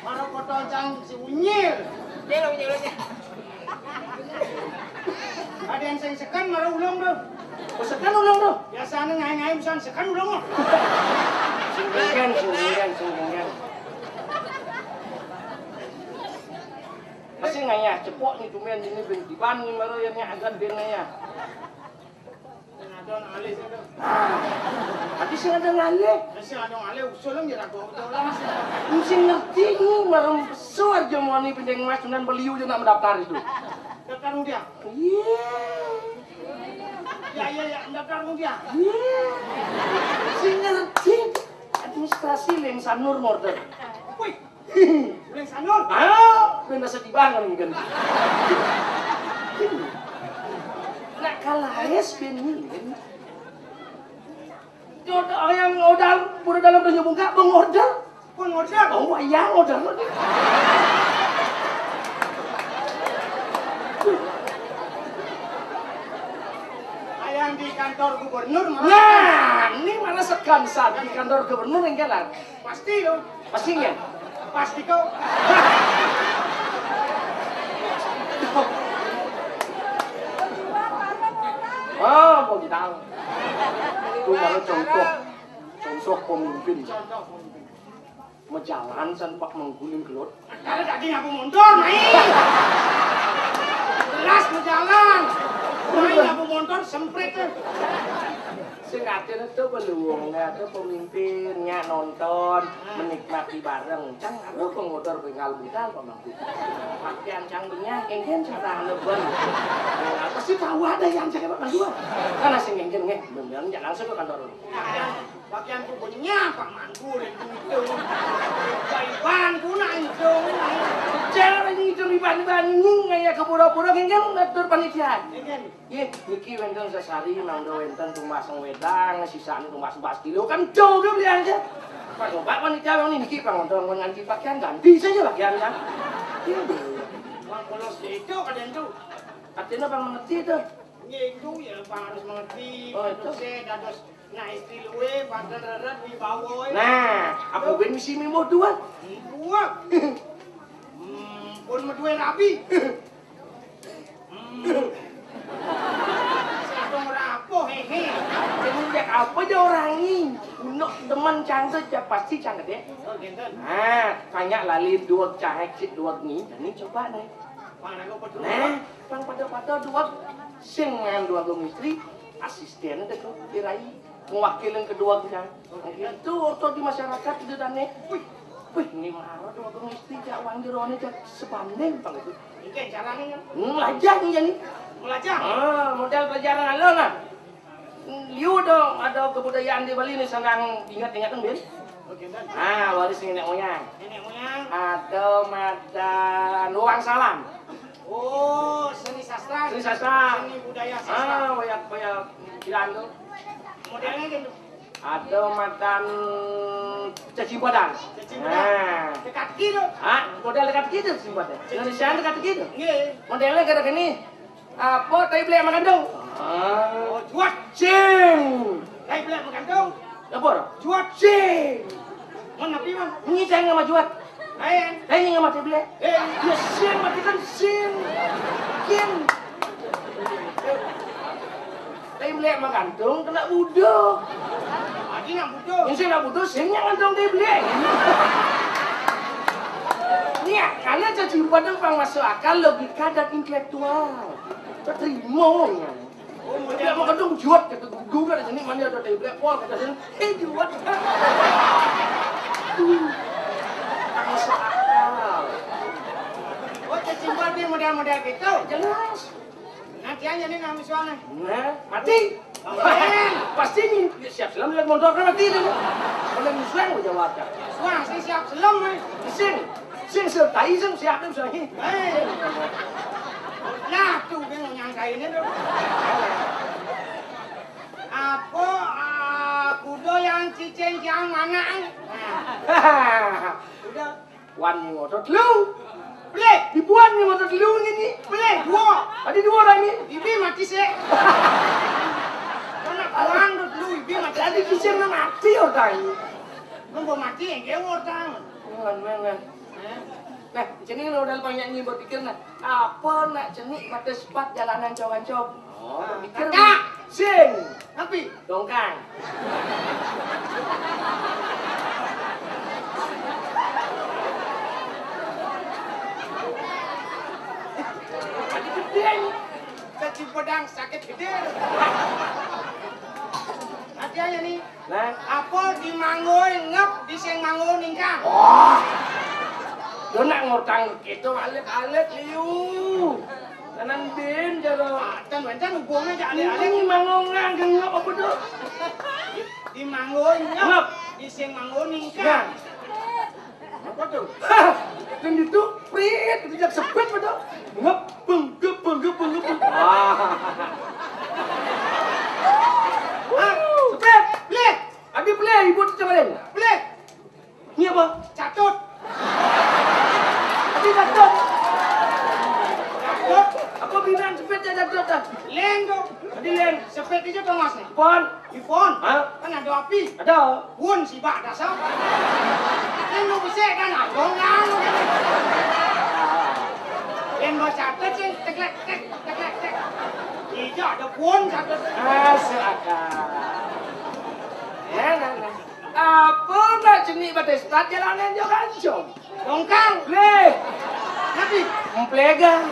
Mana potong cang si unyil. Ada yang sing seken marang ulung tuh. Oh, seken ulung tuh. Biasanya ngai-ngai busan seken ulung. Sing genggen, sing genggen, sing genggen. Masih ngayah cepok ni tumben ini ben tiban ni baru yang ni agan ben ngayah. Sing ada ngalih sing ada. Tapi sing ada ngalih. Sing ada ngalih usul yang jarak gua betul lah. Sing ngerti ni marang peso aja mau ni pinjeng mas tunan beliau je nak mendaftar itu. Daftar dia. Iya. Ya, ya, ya, daftar dia. Iya. Sing ngerti administrasi Leng Sanur ngorder. Wih, Leng Sanur. Ah, benda sedih banget mungkin. Nak kalah es ben ni. Jodoh yang odal, pura dalam dunia buka, bang order. Pun order. Oh, wayang order. Ayang di kantor gubernur malah. Nah, ini mana segan saat di kantor gubernur yang jalan. Pasti lo. Pasti ya? Pasti kok. Oh, mau tahu. Itu baru contoh, contoh pemimpin. Contoh pemimpin. Majalan san pak mengguling gelut. Ada tadi aku mundur, mai. Jelas majalan. Mai aku mundur, semprit tuh. Sing atin itu beluwung, ada pemimpinnya nonton, menikmati bareng. Cang ada pengotor bengal budal pemangku. Pakaian cang benyah, engken cara leben. Apa sih tahu ada yang cakap apa dua? Karena sing engken nggih, bener nggak langsung ke kantor. Pakaian, pakaian ku benyah, Pak Mangku, itu. Baiban ku nak itu. Jangan lagi itu di banding kayak kepura-pura engken ngatur panitia. Engken. Nggih, niki wénten sesari mangda wénten tumbas wedang, sisane tumbas empat kilo kan jauh dia beli aja. Pak coba panitia wong niki pangontrol nganti pakaian ganti saja pakaian kan. Iya. Bang polos itu kadang tuh. Artinya bang mengerti itu. Nggih itu ya bang harus mengerti. Oh, itu. Saya dados nah istri luwe, padan reret wibawa. Nah, apa ben mesti mimo dua? Dua. Hmm, pun medue rabi. Hmm. Siapa ora apa, hehe. Semenjak apa aja orang ini? Unuk teman cangket ya pasti cangket ya. Oh, gitu. Nah, tanya lalin dua cahek si dua ni, ini coba nih. Mana gua peduli. Nah, bang pada-pada dua sing mangan dua gong istri, asistennya deh tuh, dirai. Mewakilin kedua bidang. Itu orto di masyarakat itu tane. Wih, wih, ini marah tuh aku mesti jak uang jerone jak sebanding bang itu. Ini caranya kan? Melajah nih jadi. Melajah. Ah, modal pelajaran alo lah. Liu dong, ada kebudayaan di Bali nih sangang ingat-ingat kan Ben. Oke, dan Ah, waris nenek moyang. Nenek moyang. Ada madan wang salam. Oh, seni sastra. Seni sastra. Seni budaya sastra. Ah, banyak banyak bilang tuh. Modelnya gitu. Ada matan caci badan. Caci badan. Nah. Dekat gitu. Ah, model dekat gitu caci badan. Indonesia dekat gitu. Nggih. Modelnya kata gini. Apa tai belek mengandung? Ah. Oh, juat. Cing. Tai belek mengandung. Apa? Juat. Cing. Mana pi, Bang? Ini saya nggak mau juat. Lain. Saya nggak mau tai belek. Eh. Ya sing mati kan sing. Kin. Tapi melihat menggantung kena budo. Lagi nak budo. Yang saya nak budo, sing yang gantung dia beli. Ni, karena caci pada pang masuk akal, logika dan intelektual. Terima. Dia mau gantung juat kata gugu kan sini mana ada table pol kata sini. Eh juat. Masuk akal. Oh, caci pada model-model gitu. Jelas. Nanti aja nih nang suara. Nah, mati. Pasti nih. Siap selam lihat motor kan mati itu. Kalau musuh yang jawab. Wah, saya siap selam nih. Sing, sing sertai sing siap nih misalnya. Nah, tuh dia nyangkainnya tuh. Apa, ah, kuda yang cicing yang mana? Nah, kuda. Wan ning otot lu. Pelih. Dibuan ning otot lu ngene. Pelih, dua. Tadi dua dah ni. Ibi mati sik. Anak buang dot lu, ibi mati. Tadi cicing nang mati orang. Nunggu mati, enggak orang. Wan, wan, wan. Nah, cening udah banyak nih berpikir nah. Apa nak cenik pada sepat jalanan cowok-cowok? Oh, berpikir. Kakak. Sing. Tapi. Dongkang. Tadi gedeng. Caci pedang sakit gede. Hati aja nih. Nah, apa di manggo ngep di sing manggo ningkang? Wah. Yo nak ngutang gitu alit-alit liu. Kanan bin jero. Atan wenten hubungannya cak alit-alit. Ini manggo ngang ngep apa tuh? Di manggo ngep. Ngep. Di sing manggo ningkang. Nah. Apa tuh? Hah, dan itu prit, itu jak sepet apa tuh? Ngep, beng, gep, beng, gep, beng, gep, beng. Ah. Hah? Sepet. Bleh. Abi pelih, ibu tuh cobain. Pelih. Ini apa? Catut. Tapi catut. Catut. Apa bilang sepet ya catut dah? Leng tuh. Tadi leng. Sepet itu tuh mas nih. Pon. Di pon. Hah? Kan ada api. Ada. Pun si bak dasar. Leng tuh besar kan, ah, dong kan. Leng baca sih, teklek, tek, teklek, tek. Iya, ada pun catut. Masuk akal. Nah, nah, nah. Apa nak jenik pada start jalanan jo kancong? Dongkang. Leh. Tapi. Emplegan.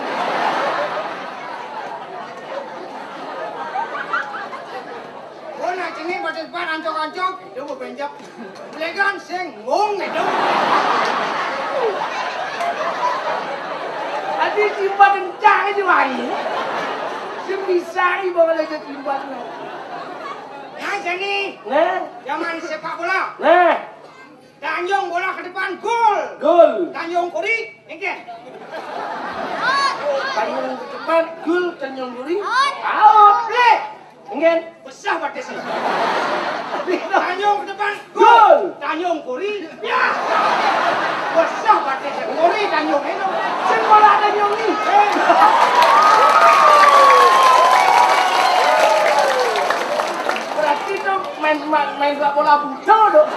Oh, nak jenik pada start ancok-ancok. Itu mau benjak. Emplegan sing ngong itu. Adi timba kencang aja wani. Sing bisa ibu kalau aja timba. Nah, jenik. Nah. Zaman sepak bola. Nah. Tanjung bola ke depan, gol. Gol. Tanjung kuri, engke. Tanjung ke depan, gol, Tanjung kuri. Out. Bleh. Engke. Besar batis. Tanjung ke depan, gol. Gol. Tanjung kuri. Ya. Besar batis. Kuri Tanjung itu. Sing bola Tanjung ni. Eh. Berarti itu main, main, main bola buta tuh.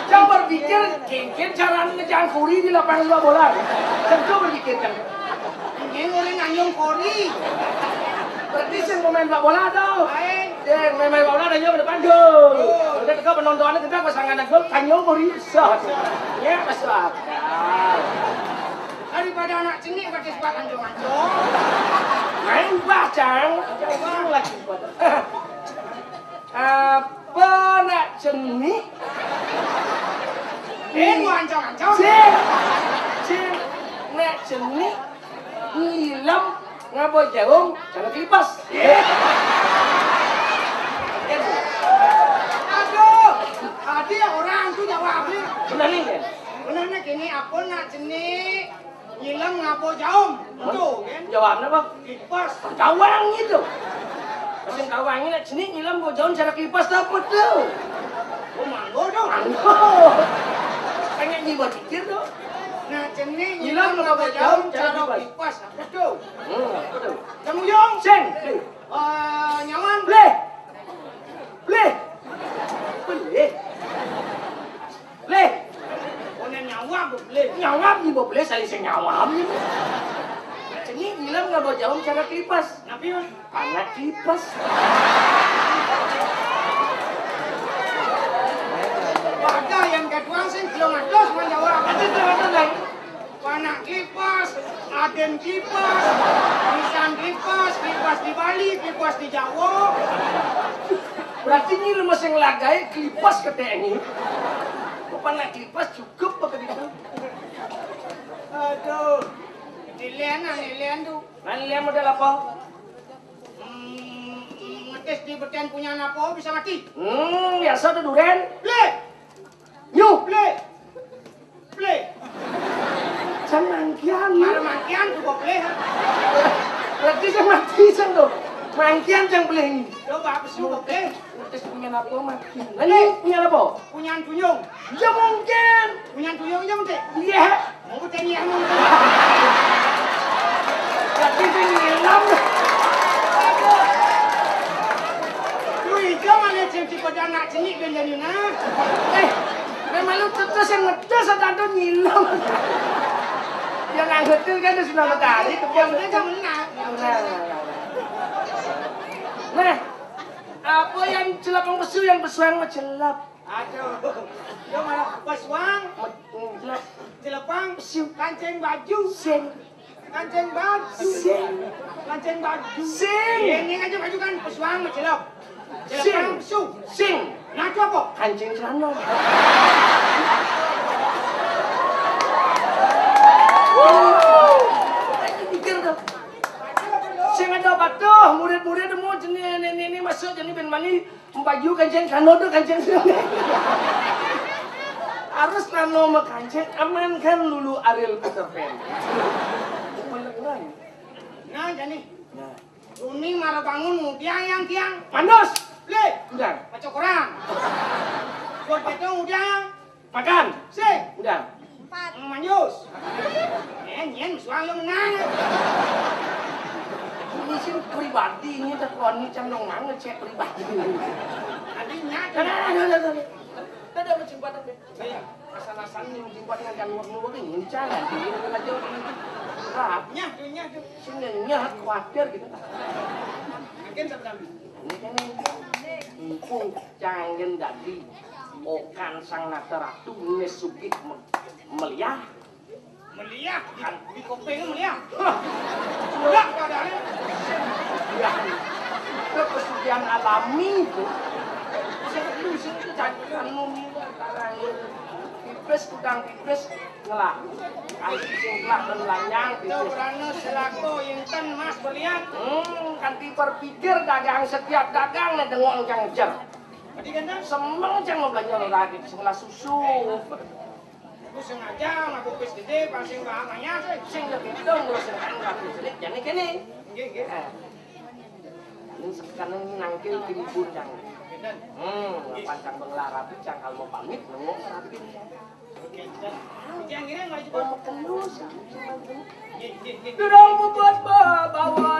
Jangan berpikir genggen cara ngejang kuri di lapangan bola bola. Jangan coba berpikir kan. Ini orang nanyong kuri. Berarti sing pemain bola bola tuh. Main. Ya, main, main bola bola nanyong ke depan gol. Gol. Udah teko penontonnya kita pasangan gol, nanyong kuri. Sah. Ya, masuk akal. Daripada anak cengik pakai sepatu anjong-anjong. Main bacang. Jangan lagi. Apa nak cenik? Eh, lu ancang-ancang. Cik, cik, nak cenik, ngilem, ngabo jarum, cara kelipas. Aduh, tadi orang tu jawab ni. Benar ni kan? Benar ni kini apa nak cenik? Ngilem ngabo jaum. Betul, kan? Jawabannya apa? Kipas. Kawang itu. Mesin kawang ini nak cenik ngilem ngabo jaum cara kipas dapat tu. Oh, manggo tu. Manggo. Pengen jiwa pikir tu. Nah, cenik ngilem ngabo jaum cara kipas dapat tu. Hmm, apa tu? Temuyung. Sing. Eh, nyaman. Bleh. Bleh. Bleh. Leh. Kone nyawab, leh. Nyawab ni, Bob, leh, saya sing nyawab ni. Cenik bilang nggak mau jawab cara kipas. Napi, Mas? Panak kipas. Ada yang ketuang sing belum ada, semua jawab. Ada tuh, ada tuh. Panak kipas, aden kipas, nisan kipas, kipas di Bali, kipas di Jawa. Berarti ini lu masih ngelagai kipas ke T N I. Panak kipas cukup apa gitu? Aduh. Nilaian, nilaian tuh. Nah, nilaian model apa? Hmm, ngetes di beten punya apa bisa mati? Hmm, biasa tuh duren. Bleh. Nyuh. Bleh. Bleh. Can mangkian. Mar mangkian tuh kok bleh. Berarti can mati can tuh. Mangkian can bleh. Coba apa sih kok bleh? Punyan apa, Mat? Lah, ini punyan apa? Punyan tuyung. Ya mungkin. Punyan tuyung ya mungkin. Iya. Mau tanya yang mungkin. Tapi sing ngilang. Lu itu mana cewek pada anak cilik dan jadi nah. Eh, memang lu tetes yang ngetes atau ada ngilang. Yang ngetes kan sudah tadi, yang dia kan menang. Nah, apa yang celapang pesu, yang pesuang mah celap? Aduh. Yo malah pesuang. Celap. Celepang. Pesu. Kancing baju. Sing. Kancing baju. Sing. Kancing baju. Sing. Ini aja baju kan pesuang mah celap. Sing. Celepang pesu. Sing. Nah, itu apa? Kancing celana. Pikir tuh. Sing ada batuh, murid-murid mau jenis ini, ini masuk jenis ben mani. Baju kancing kano tuh kancing sini. Harus nano makancing aman kan lulu Ariel Peter Pan. Beneran. Nah, jadi. Nah. Runi marah bangun ngudiang yang tiang. Mandos. Le. Udah. Baca Quran. Buat itu ngudiang. Makan. Sing. Udah. Empat. Manjus. Eh, nyen suang yang menang. Ini sih pribadi, ini tak kuat, ini cang dong, mana cek pribadi. Tadinya ada, ada, ada, ada. Ada apa jembatan deh? Iya. Asal-asal ini jembatan yang luar-luar ini, ini jangan, ini aja ini. Rapnya, dunia tuh. Sini nyahat khawatir gitu. Makin seberang. Ini kan ini. Mumpung jangan dadi. Okan sang nata ratu, ini sugih me-, meliah. Meliah, kan di kuping meliah. Hah. Udah, keadaannya. Ya. Itu pesugihan alami itu. Sing itu, sing itu, jangan anu nih, tarang. Pipis, kudang pipis, ngelah. Kasih sing ngelah dan lanyang, itu pipis. Berana selaku inten mas berlian. Hmm, kanti berpikir dagang setiap dagang nih dengok jang jer. Tadi kan dah? Semeng jang mau belanja lagi, sebelah susu. Aku sengaja mabuk wis gede, paling sing paham aja. Sing lebih dong, terus sengaja mabuk sedikit, jadi gini. Nggih, nggih. Eh. Ini sekarang nangkil timbun yang. Bener. Hmm, nggih. Pancang bengela rapi, cang kalau mau pamit, nengok rapi. Oke, bener. Yang ini nggak coba. Mau ketemu, sih. Nggih, nggih, nggih. Durung bubut bawa.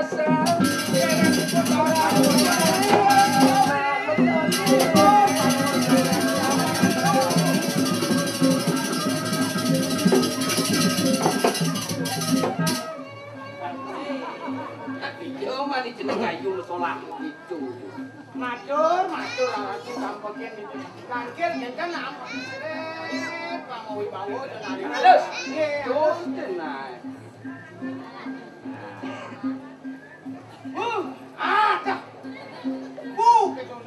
Tapi yo mani jeneng ayu solah itu. Matur, matur, lagi sampekin itu. Kangkir jangan nampak. Seret, Pak Mawi Bawo, dan hari halus. Iya, halus. Tuh, tenang. Uh, ada. Uh, gitu.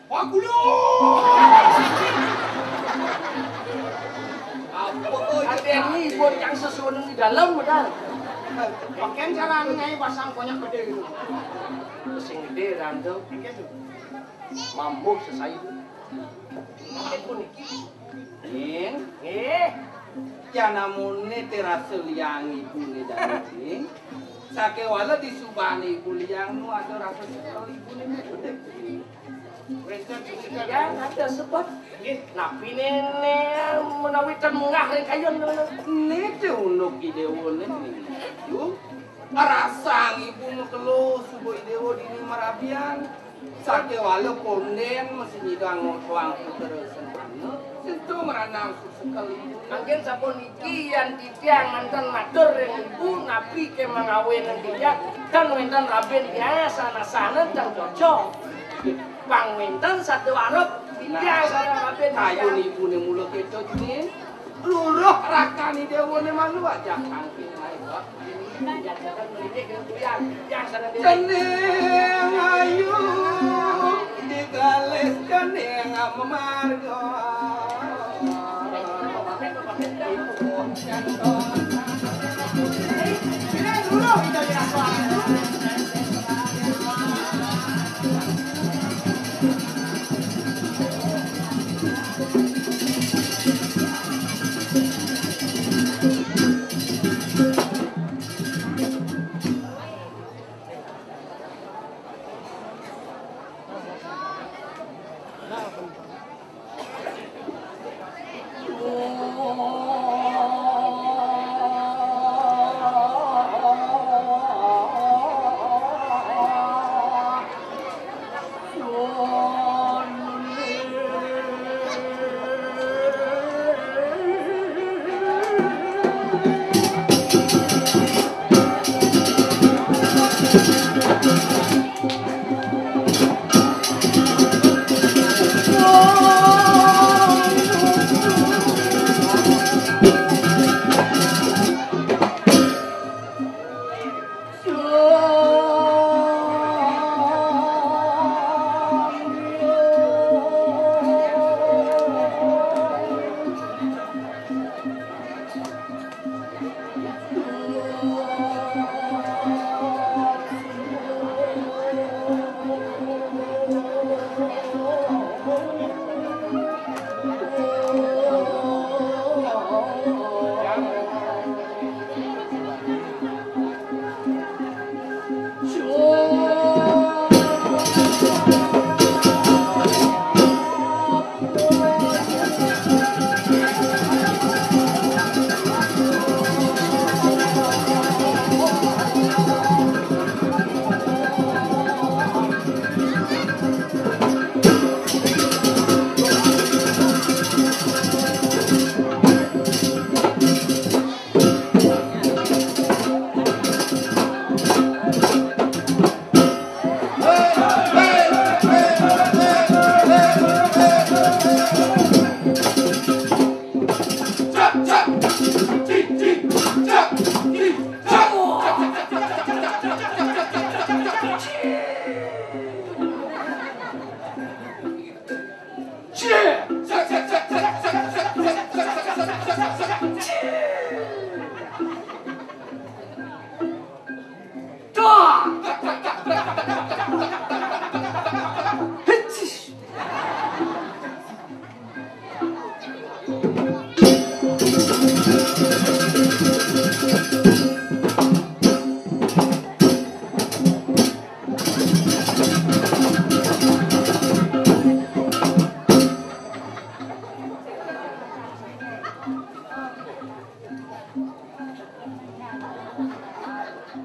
Wah, kulo. Apa, oh, ada yang ngibun yang sesuatu di dalam, benar. Pakai cara ngai pasang banyak gede gitu. Sing gede, Rando. Gitu. Mambuh sesai. Mungkin puniki. Ning. Nggih. Ya namune terasa liang ibune dadi, Ning. Sakewala disubane ibu liang nu ada rasa sekel ibune gedhe. Wenten sekel. Ya, ada sebab. Nggih. Napi nene menawi ten munggah ring kayun ngono? Nete unduk idewane, Ning. Yu. Rasang ibu mekelo suba idewa dini marabian. Sakewala konden mesti nyidang ngotoang putra sentana, sintu meranang susekel ibu. Mangkin sapuniki yan titiang manten matur ring ibu, napi ke mangawin titiang, ten wenten rabin tiang asana-sana ten cocok. Pang wenten satu arep titiang sareng rabin tiang. Kayun ibune mula keto, Juni. Luruh rakani dewane malu aja kangking lain, Pak. Cening ayu digalis cening mamarga.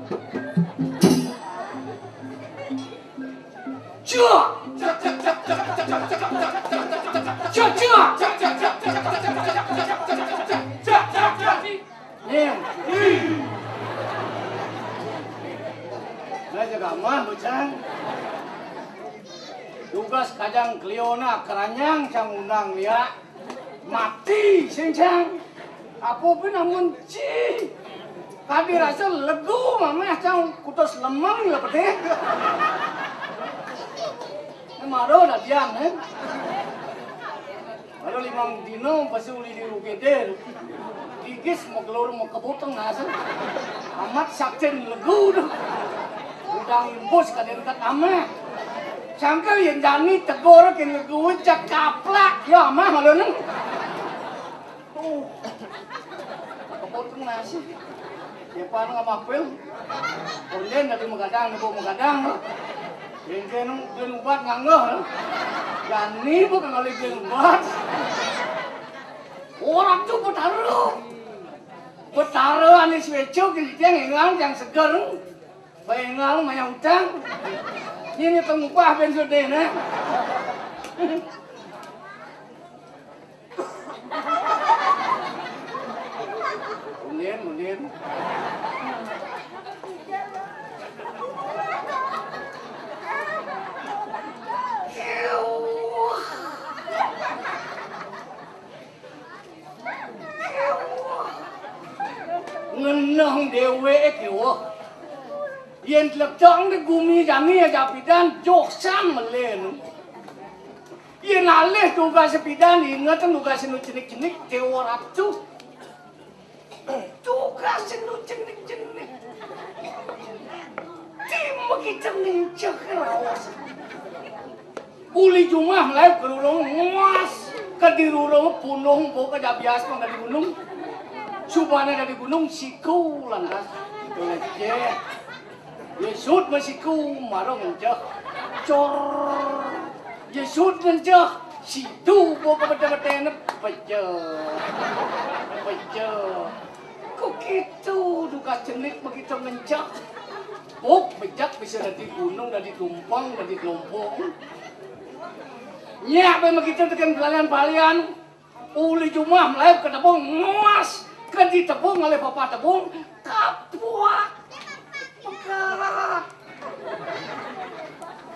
Cuak! Cuak, cuak! Nih. Nah, jaga mah, bocah. Tugas kajang kliona keranjang cang undang ya. Mati sing cang. Apa pun amun ci. Kadi rasa legu mameh cang kutus lemeng lah pedih. Ini maro dadian, eh. Ada limang dino pasti uli di U G D. Gigis mau keluar mau kebuteng nasa. Amat saktin legu tuh. Udang imbus kadén kat ameh. Sangkal yang jani tegur kén legu cak kaplak. Ya amah malu neng. Tuh. Kebuteng nasi. Depan ngamapil. Konden tadi magadang, niku magadang. Bengke nu beli ubat nganggo. Jani bukan kali beli ubat. Orang tuh betara. Betara anis weco gitu yang engang yang seger. Baengang maya utang. Ini pengupah ben sudah nah. Mundin, mundin. Ngeneng déwéké wah. Yén tletong di gumi jani ya japidan josan melén. Yén alih tugas sepidan inget tugas nu cenik-cenik déwa ratu. Tugas nu cenik-cenik. Tim kita ngenceh raos. Uli jumah laé kerurung nguas. Kedirurung punung bo kejabias pang dari gunung. Subana dari gunung siku lantas. Leceh. Yesut masiku marung enceh. Cor. Yesut ngenceh. Situ bo kebete-betene pecel. Pecel. Kok gitu duka cenik begitu ngenceh. Buk bejak bisa dari gunung, dari tumpang, dari gelombong. Nyak be begitu tekan pelalian-pelalian. Uli jumah melayu ke tebung nguas ke di tebung oleh papa tebung kapuak. Pegat.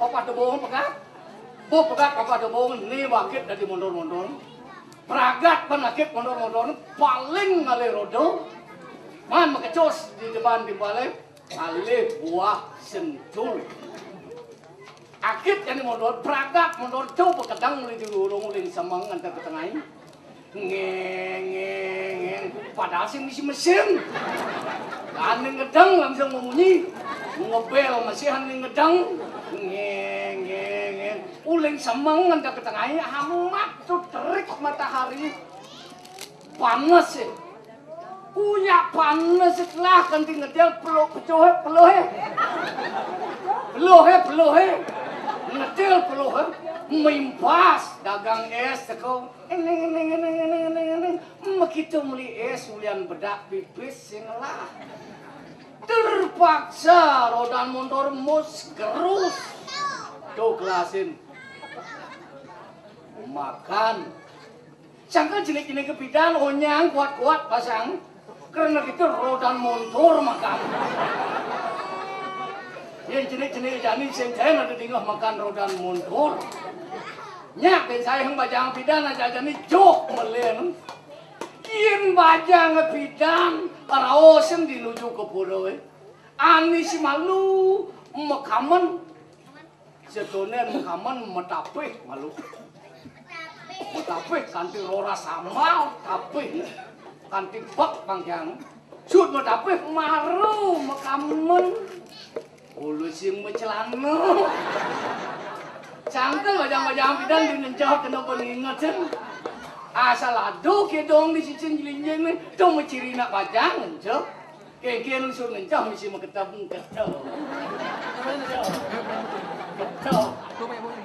Papa tebung pegat. Bu pegat papa tebung ni bakit dari mondor-mondor. Pragat penyakit mondor-mondor paling ngalih rodo. Man makecos di depan di balai alih buah sentul. Akit jani mondor pragat mondor coba kedang uli di urung uli semeng antar ke tengah. Ngeng ngeng ngeng. Padahal sing misi mesin. Ane ngedang langsung memunyi. Ngebel masih ane ngedang. Ngeng ngeng ngeng. Uling semeng ngandak ke tengah amat tuh terik matahari. Panas ya. Punya panas setelah kanti ngedel peluh pecohe peluhe. Peluhe peluhe. Ngedel peluhe. Mimpas dagang es teko. Eneng eneng eneng eneng eneng eneng. Mekitu meli es ulian bedak pipis sing lah. Terpaksa rodan motor mus gerus. Tuh gelasin. Makan. Sangka jenik-jenik kepidan onyang kuat-kuat pasang. Karena gitu rodan montor makan. Yang jenik-jenik jani sing ada dingah makan rodan montor. Nyak ben saya yang bajang pidan aja jani joh melen. Yen bajang pidan raosen dinuju ke pura. Ani si malu mekamen. Sedonen kamen metapih malu. Metapih kanti roras amal, tapih kanti bek pangkian. Sud metapih maru mekamen. Ulu sing mecelana. Cangkel bajang-bajang pidan di nencah kena pengingetan. Asal aduh kedong di cicing jelinjing ni, tu meciri nak bajang, encah. Kengkeng sun ngencah misi maketah bung ketah. Ketah.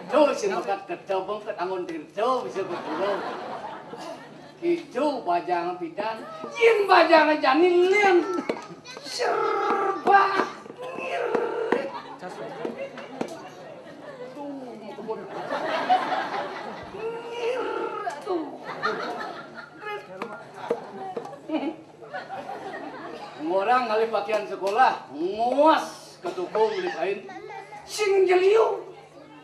Tu si makat ketah bung ket angon tirta bisa bergurau. Kitu bajang pidan, yin bajang jani lin. Serba. Ngalih pakaian sekolah, nguas ka toko beli kain. Sing jeliu,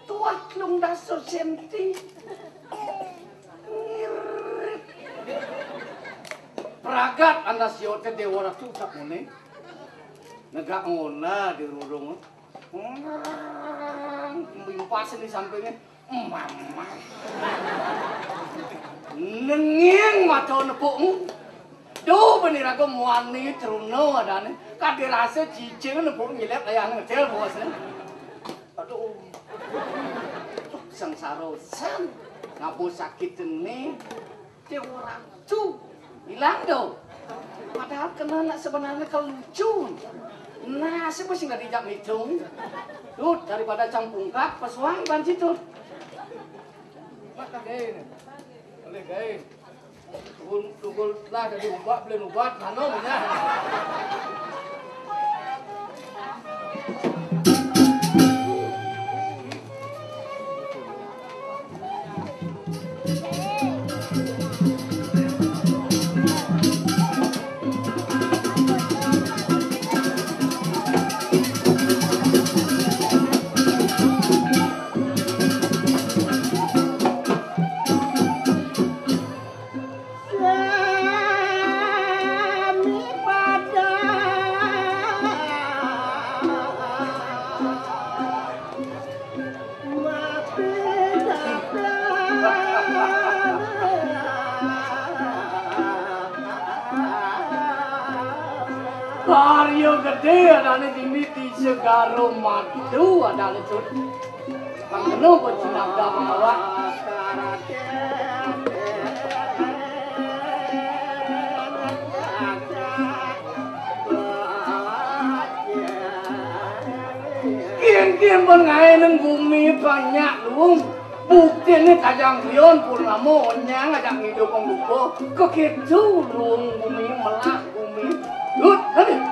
tuah telung dasa senti. Ngirit. Pragat anak sioté Déwa Ratu tak ngene. Negak ngolah di rurung. Mimpas di sampingnya. Mamah. Nenging mata nepuk. Duh, beniraga muani truna adané. Kadé rasa cicing nepuk nyelep layang ngecil bosné. Aduh. Sengsara san. Ngapa sakit ini? Déwa Ratu. Ilang do. Padahal kena nak sebenarnya kelucu. Nah, siapa sih nggak dijak ngitung? Duh, daripada cang pungkak, pesuang ban situ. Mat tak gaé né. Boleh gaé. Tunggu, tunggu lah jadi ubat, beli ubat, mana punya? Sami pada mati dablek. Karya gedé adané dini di Segara Madu adané, Cut. Pang kena buat sinabda awak. Kien-kien pun ngaé nang bumi banyak luung. Buktiné tajang guyon purnama onyang ajak ngidup pembuka. Kekitu luung bumi melah bumi. Lut, aduh.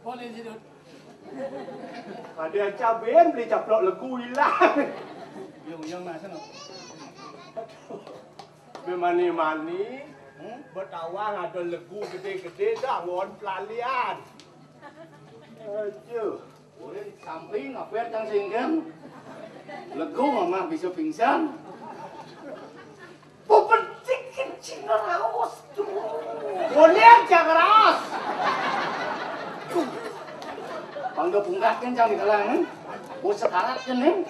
Boleh, Cidut. Ada cabén beli caplok legu ilang. Yang, yang nak sana. Bemani-mani, hmm? Betawang ada legu gedé-gedé dah, ngon pelalian. Aduh. Ulin samping, apa yang tang singkem? Legu mamah bisa pingsan. Pepetik kencing raos tuh. Boleh aja raos. Pangga pungkat kencang di kalangan. Bos sekarat kan nih.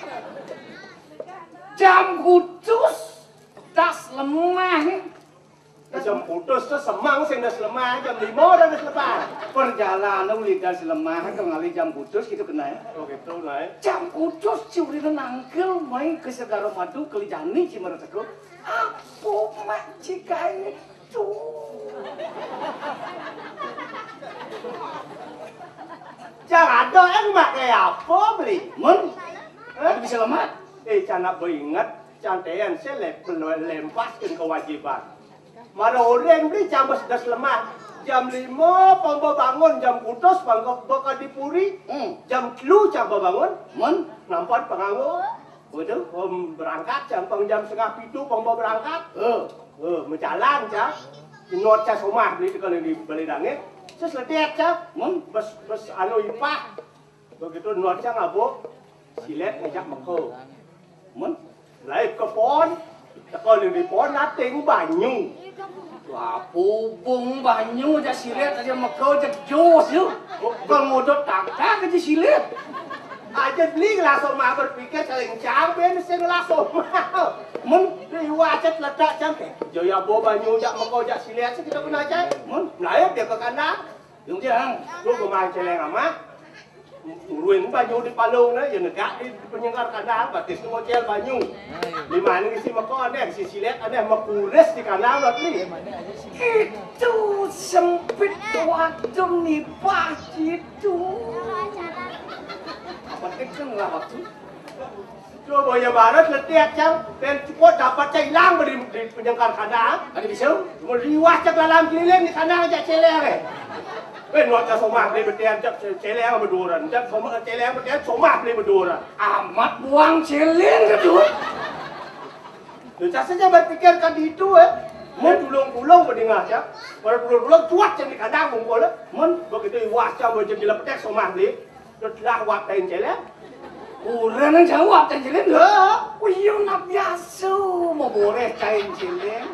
Jam kutus, das lemah. Jam kutus tuh semang sing das lemah, jam lima udah das lemah. Perjalanan uli das lemah, ke ngalih jam kutus gitu kena ya. Oh gitu, naik. Jam kutus, ciurina nangkil, main ke Segara Madu, keli jani, cimara cekuk. Apa mak cikané tuh? Cang ada yang maké apa beli? Mun, hah? Bisa lemat. Eh, cang nak beinget, cang téan saya lep-, lempas kewajiban. Mara orang beli jam sebelas lemah. Jam lima pang bangun, jam kutus pang bakal dipuri. Hmm. Jam telu cang bangun. Mun? Nampan penganggo. Waduh, om berangkat jam pang jam setengah pitu pang berangkat. Eh. Eh, menjalan cang. Nuat cang somah beli tekan di Balai Dangit. Terus ledet cang. Mun? Bes, bes anu ipah. Begitu nuat cang ngabuk. Silet ngajak meko. Mun? Lai ke pon. Teko di pon nating banyu. Wah, pubung banyu jak silet aja meko jak jos yuk. Kok ngudut taktak aja silet. Aja beli langsung mah berpikir saling cabe sing langsung. Mun di wajat letak cantik. Jaya bo banyu jak meko jak silet sih kita kena aja. Mun? Melayap dia ke kandang. Yung jang. Lu kemarin celeng amat. Turun banyu di palung né, ya negak di, di penyengkar kandang, batis tu ngocel banyu. Di mana ngisi meko aneh, ngisi silet aneh, mekuris di kandang lot ni. Itu sempit waktu nih Pak Jitu. Apa kenceng lah waktu? Coba ya barat letek cang, ben cukup dapat cang hilang di, di penyengkar kandang. Ada bisa? Cuma liwah cang dalam keliling di kandang aja celeng eh. Ben nuat cang somah beli betian cang ce-, celeng berduran, cang somah celeng betian somah beli berduran. Amat buang celeng kedua. Lu cang saja berpikir kan itu eh. Mau tulung-tulung berdengah cang. Baru tulung-tulung cuat cang di kandang bungkul eh. Mun begitu liwah cang baca gila petek somah beli. Terus lah wap tain celeng. Orang yang jawab tain celeng. Hah? Wih, nak biasa mau boreh tain celeng.